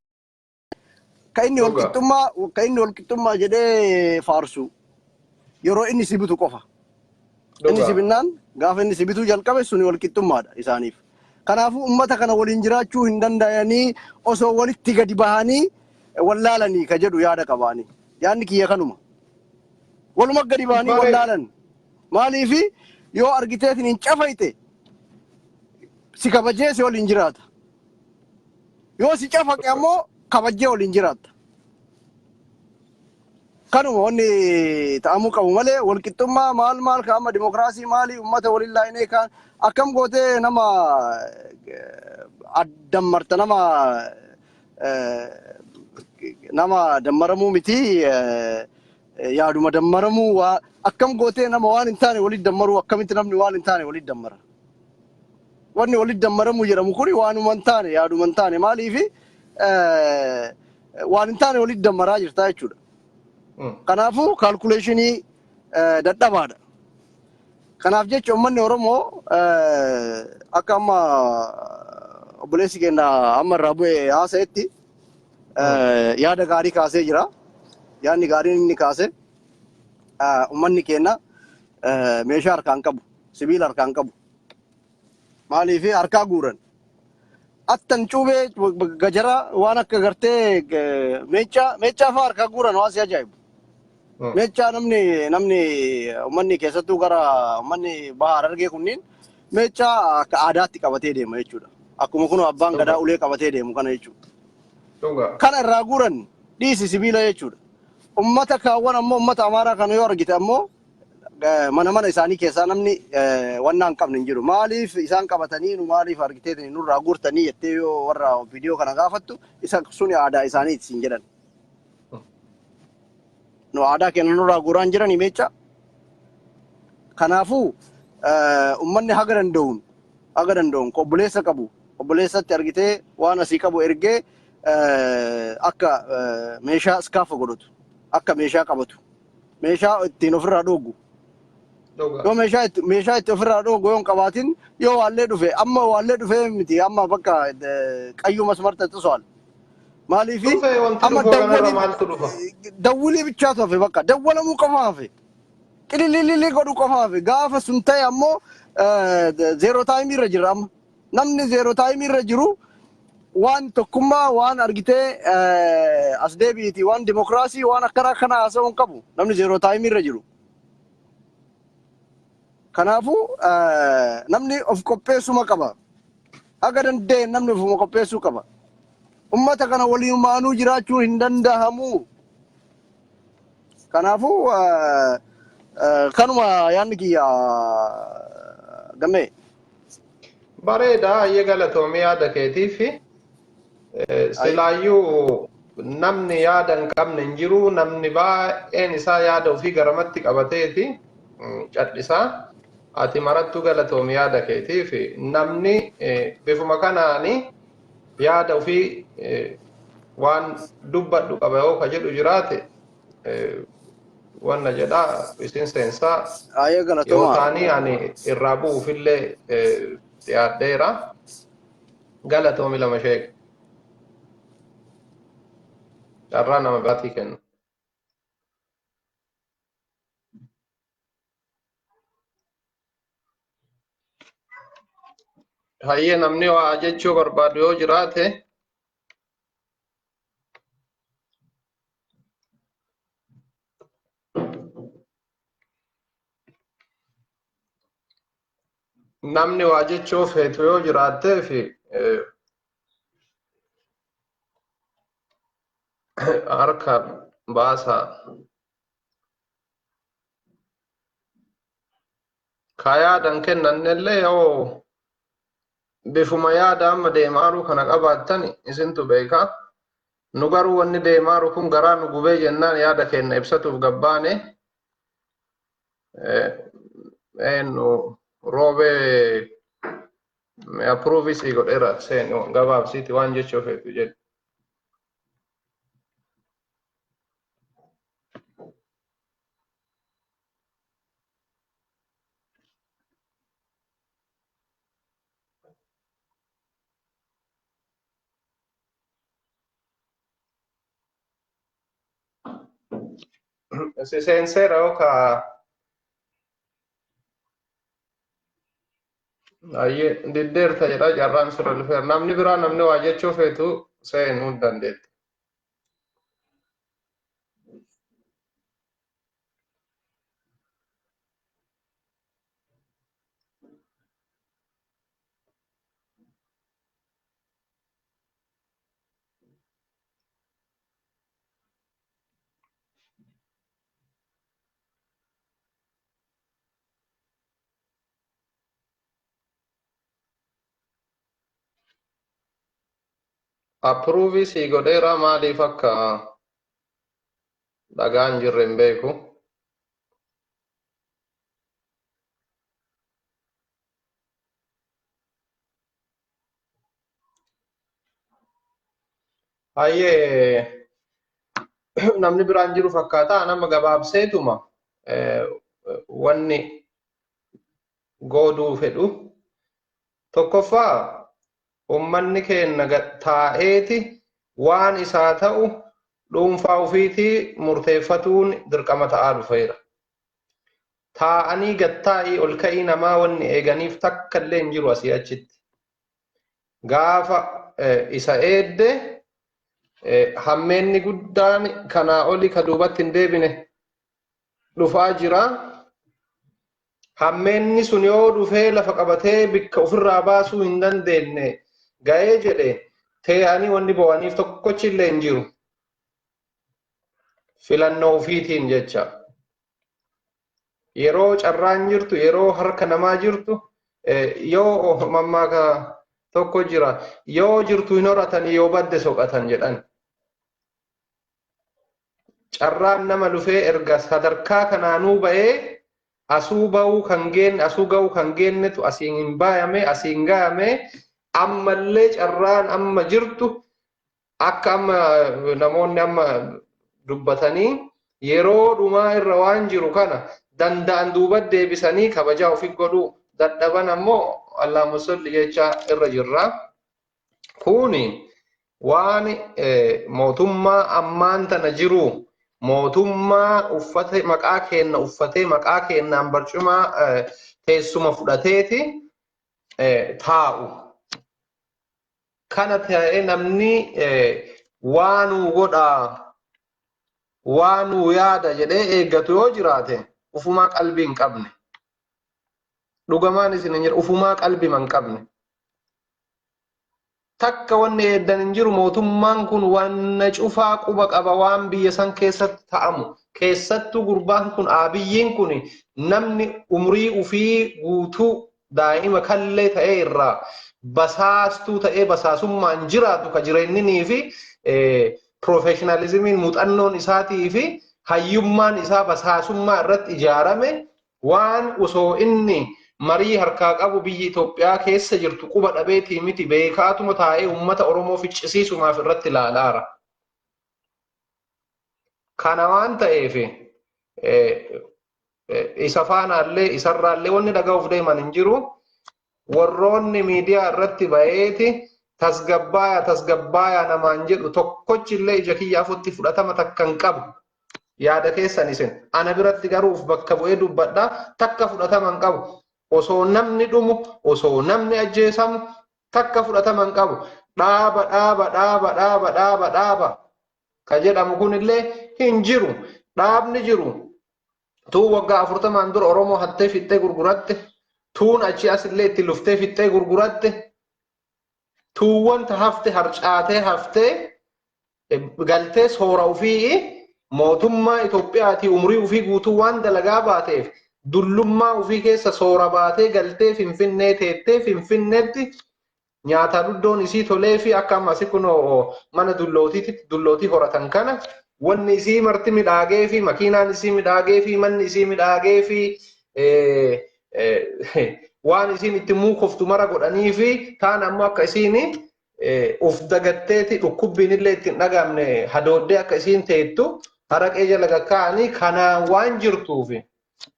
Ka inni wal qixxummaa ka inni wal qixxummaa jedhee faarsu yeroo inni si bitu qofa. Inni si binnaan, gaafa inni si bituu jalqabe suni wal qixxummaadha isaaniif. Kanaafuu uummata kana waliin jiraachuu hin danda'anii osoo walitti gadi bahanii wallaalanii ka jedhu yaada qabaanii. Yaadni kiyya kanuma. Waluma gadi bahanii wallaalan. Maaliifi yoo argiteetiin hin cafayte si kabajee si waliin jiraata. Yoo si cafaqe ammoo kabajjee waliin jiraatta. Kanuma wanni ta'amuu qabu malee walqixxummaa maal maal ka amma dimokiraasii maali uummata waliin laayinee kaan akkam gootee nama addammarta, nama dammaramuu miti, yaaduma dammaramuu waa akkam gootee nama waan hin taane walitti dammaruu, akkamitti namni waan hin taane walitti dammara? Wanni walitti dammaramuu jedhamu kuni waanuma hin taane, yaaduma hin taane, maaliifi waan hin taane walitti dammaraa jirta jechuudha. Kanaafuu calculation dadhabaadha. Kanaaf jecha uummanni Oromoo akka amma obboleessi keenya amma irraa bu'e haasa'etti yaada gaarii kaasee jira. Yaadni gaariin inni kaase uummanni keenya meeshaa harkaan qabu, sibiila harkaan qabu. Maaliif harkaa guuran? Attan cuubee gajara waan akka gartee meechaa meechaa fa'aa harkaa guuran waan si ajaa'ibu. Meechaa namni uummanni keessattuu gara uummanni baha Harargee kunniin meechaa akka aadaatti qabatee deema jechuudha. Akkuma kun abbaan gadaa ulee qabatee deemu kana jechuudha. Kana irraa guuran dhiisi sibiila jechuudha. Uummata kaawwan ammoo uummata Amaaraa kana yoo argite ammoo mana mana isaanii keessaa namni wannaa hin qabne hin jiru. Maaliif isaan qabatanii nu maaliif argitee nurraa guurtanii jettee yoo warra viidiyoo kana gaafattu isa suni aadaa isaaniiti siin jedhan. Nu aadaa keenya nurraa guuraan jiranii meechaa. Kanaafuu uummanni haga danda'uun obboleessa qabu obboleessatti argitee waan asii qabu ergee akka meeshaa iskaafa godhatu, akka meeshaa qabatu, meeshaa ittiin ofirraa dhooggu. Yoo meeshaa itti ofirraa dhooggu yoo hin qabaatin, yoo waallee dhufe, amma waallee dhufee miti, amma bakka qayyuu masmarta xisuwal. Maaliifi Dhufe wanti amma dhufu kanarra dawwalii maaltu dhufa? Dawwilii bichaatu hafe, bakka dawwalamuu qofa hafe. Qilililili godhu qofa hafe. Gaafa sun ta'e ammoo zero time irra jira amma. Namni zero time irra jiru waan tokkummaa, waan argitee as deebi'iti, waan dimokiraasii, waan akkana akkana haasa'uu hin qabu namni zero time irra jiru. Kanaafuu namni of qopheessuma qaba. Haga danda'e namni ofuma qopheessuu qaba. Ummata kana waliin maanuu jiraachuu hin danda'amu. Kanaafuu kanuma yaadni kiyya, gammee. Bareeda, hayyee, galatoomii yaada keetiif. Silaayyuu namni yaada hin qabne hin jiru, namni baay'een isaa yaada ofii garamatti qabateeti cadhisaa. Ati marattuu galatoomi yaada keetiif. Namni bifuma kanaani yaada ofii waan dubbadhu qaba yoo ka jedhu jiraate, wanna jedhaa isin seensaa. Hayyee, yoo galatoomaa. Ta'anii ani irraa bu'uufillee dhiyaadheera. Galatoomi lama sheek. Carraa nama biraatii kennu. Hayyee, namni waa jechuu barbaadu yoo jiraate. Namni waa jechuu feetu yoo jiraattee fi harka baasaa. Ka yaadan kennannellee yoo bifuma yaada amma deemaaru kana qabaattan isintu beeka. Nu garuu wanni deemaaru kun garaa nu gubee jennaan yaada keenya ibsatuuf gabbaane. Eenyu roobee approve sii godheera, seeni gabaabsiiti waan jechuu feetu jedhu. Si seenseera yookaan ayyee diddeerta jedha, carraan sirra dhufeera. Namni biraa, namni waa jechuu feetu seenuu hin dandeetti. Approve sii godheera, maaliif akka dhagaan jirre hin beeku. Hayyee, namni biraan jiru fakkaata, nama gabaabseetuma wanni gooduu fedhu. Tokkoffaa Ummanni keenna gad taa'eeti waan isaa ta'u dhuunfaa ufiitii murteeffatuun dirqama ta'aa dhufeera. Taa'anii gad taa'ii ol ka'ii namaa wanni eeganiif takka illee hin jiru asii achitti. Gaafa isa eedde hammeenni guddaan kanaa oli ka duubatti hin deebine dhufaa jira. Hammeenni sun yoo dhufee lafa qabatee bikka ofirraa baasuu hin dandeenye ga'ee jedhe tee'anii wanni bo'aniif tokkochi illee hin jiru. Filannoo ofiitiin jecha. Yeroo carraan jirtu, yeroo harka namaa jirtu, yoo mammaaka tokko jira, yoo jirtu hin horatan, yoo badde soqatan jedhan. Carraan nama lufee erga sadarkaa kanaanuu ba'ee asuu ba'uu kan geenne, asuu ga'uu kan geennetu asiin hin baayame, asiin ga'ame. Ammallee carraan amma jirtu akka amma namoonni amma dubbatanii yeroo dhumaa irra waan jiru kana danda'an duuba deebisanii kabajaa ofii godhuu dadhaban ammoo Allahumma salli jecha irra jirra. Kuni waan mootummaa ammaan tana jiru, mootummaa uffate maqaa keenna uffatee maqaa keennaan barcumaa teessuma fudhateeti taa'u. Kana ta'ee namni waanuu godhaa waanuu yaada jedhee eeggatu yoo jiraate ufumaa qalbii hin qabne. Dhugamaan isin hin jiru, ufumaa qalbii hin qabne. Takka wanni eeddan hin jiru. Mootummaan kun wanna cufaa quba qaba, waan biyya san keessatti ta'amu. Keessattuu gurbaan kun, Abiyyiin kun, namni umrii ufii guutuu daa'ima kallee ta'ee irraa basaastuu ta'ee basaasummaan jiraatu, ka jireenninii fi professionalismiin muuxannoon isaatii fi hayyummaan isaa basaasummaa irratti ijaarame, waan osoo inni marii harkaa qabu biyyi Itoophiyaa keessa jirtu quba dhabeetii miti, beekaatuma taa'ee uummata Oromoo ficcisiisumaaf irratti ilaalaara. Kana waan ta'eef isa faanaallee isarraallee wanni dhaga'uuf deeman hin jiru. Warroonni miidiyaa irratti ba'eeti tasgabbaaya tasgabbaaya namaan jedhu tokkochillee ija kiyyaafutti fudhatama takka hin qabu. Yaada keessan isin ana biratti garuu uf bakka bu'ee dubbadha, takka fudhatama hin qabu. Osoo namni dhumu, osoo namni ajjeesamu takka fudhatama hin qabu. Dhaaba dhaaba dhaaba dhaaba dhaaba dhaaba ka jedhamu kunillee hin jiru. Dhaabni jiru tuun waggaa 40n dura Oromoo hattee fixxee gurguratte, tuun achi asillee itti luftee fixxee gurguratte, tuuwwan hafte harcaatee haftee galtee soora ofii mootummaa Itoophiyaatii umurii ofii guutuu waan dalagaa baateef dullummaa ofii keessa soora baatee galtee Finfinnee teettee Finfinneetti nyaata duddoon isii tolee fi akka amma asi kunoo mana dullootiitti dullootii horatan kana wanni isii marti midhaagee fi makiinaan isii midhaagee fi manni isii midhaagee fi waan isiin itti muukoftu mara godhanii fi taan ammoo akka isiin uf dagatteeti dhukkubbiin illee ittiin dhagaamne hadooddee akka isiin teettu haraqee jala gakkaa'anii kanaan waan jirtuufi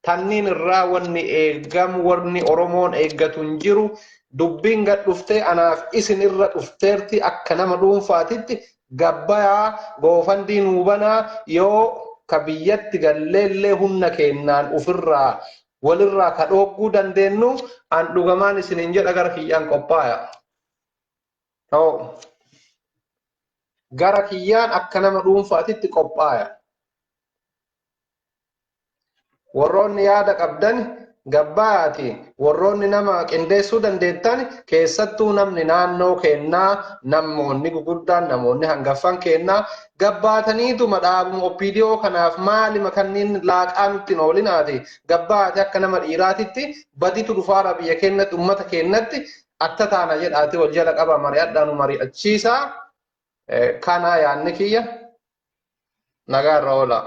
tanniin irraa wanni eegamu, wanni Oromoon eeggatu hin jiru. Dubbiin gad dhuftee anaaf isin irra dhufteerti. Akka nama dhuunfaatitti gabbayaa GoFundMe nuu banaa, yoo ka biyyatti galleellee humna keennaan ofirraa walirraa ka dhoogguu dandeenyu. An dhugamaan isinin jedha, gara kiyyaan qophaaya. Ta'u gara kiyyaan akka nama dhuunfaatitti qophaaya. Warroonni yaada qabdan gabbaati, warroonni nama qindeessuu dandeettan, keessattuu namni naannoo keennaa, namoonni guguddaan, namoonni hangaffan keennaa gabbaataniituma dhaabuma OPDO kanaaf maalima kanneen laaqaa nutti hin oolinaati. Gabbaati akka nama dhiiraatitti baditu dhufaara biyya keenyatti, ummata keenyatti atta taana jedhaati wal jala qaba, mari'adhaa, nu mari'achiisaa. Kana yaanni kiyya, nagaa irra oola.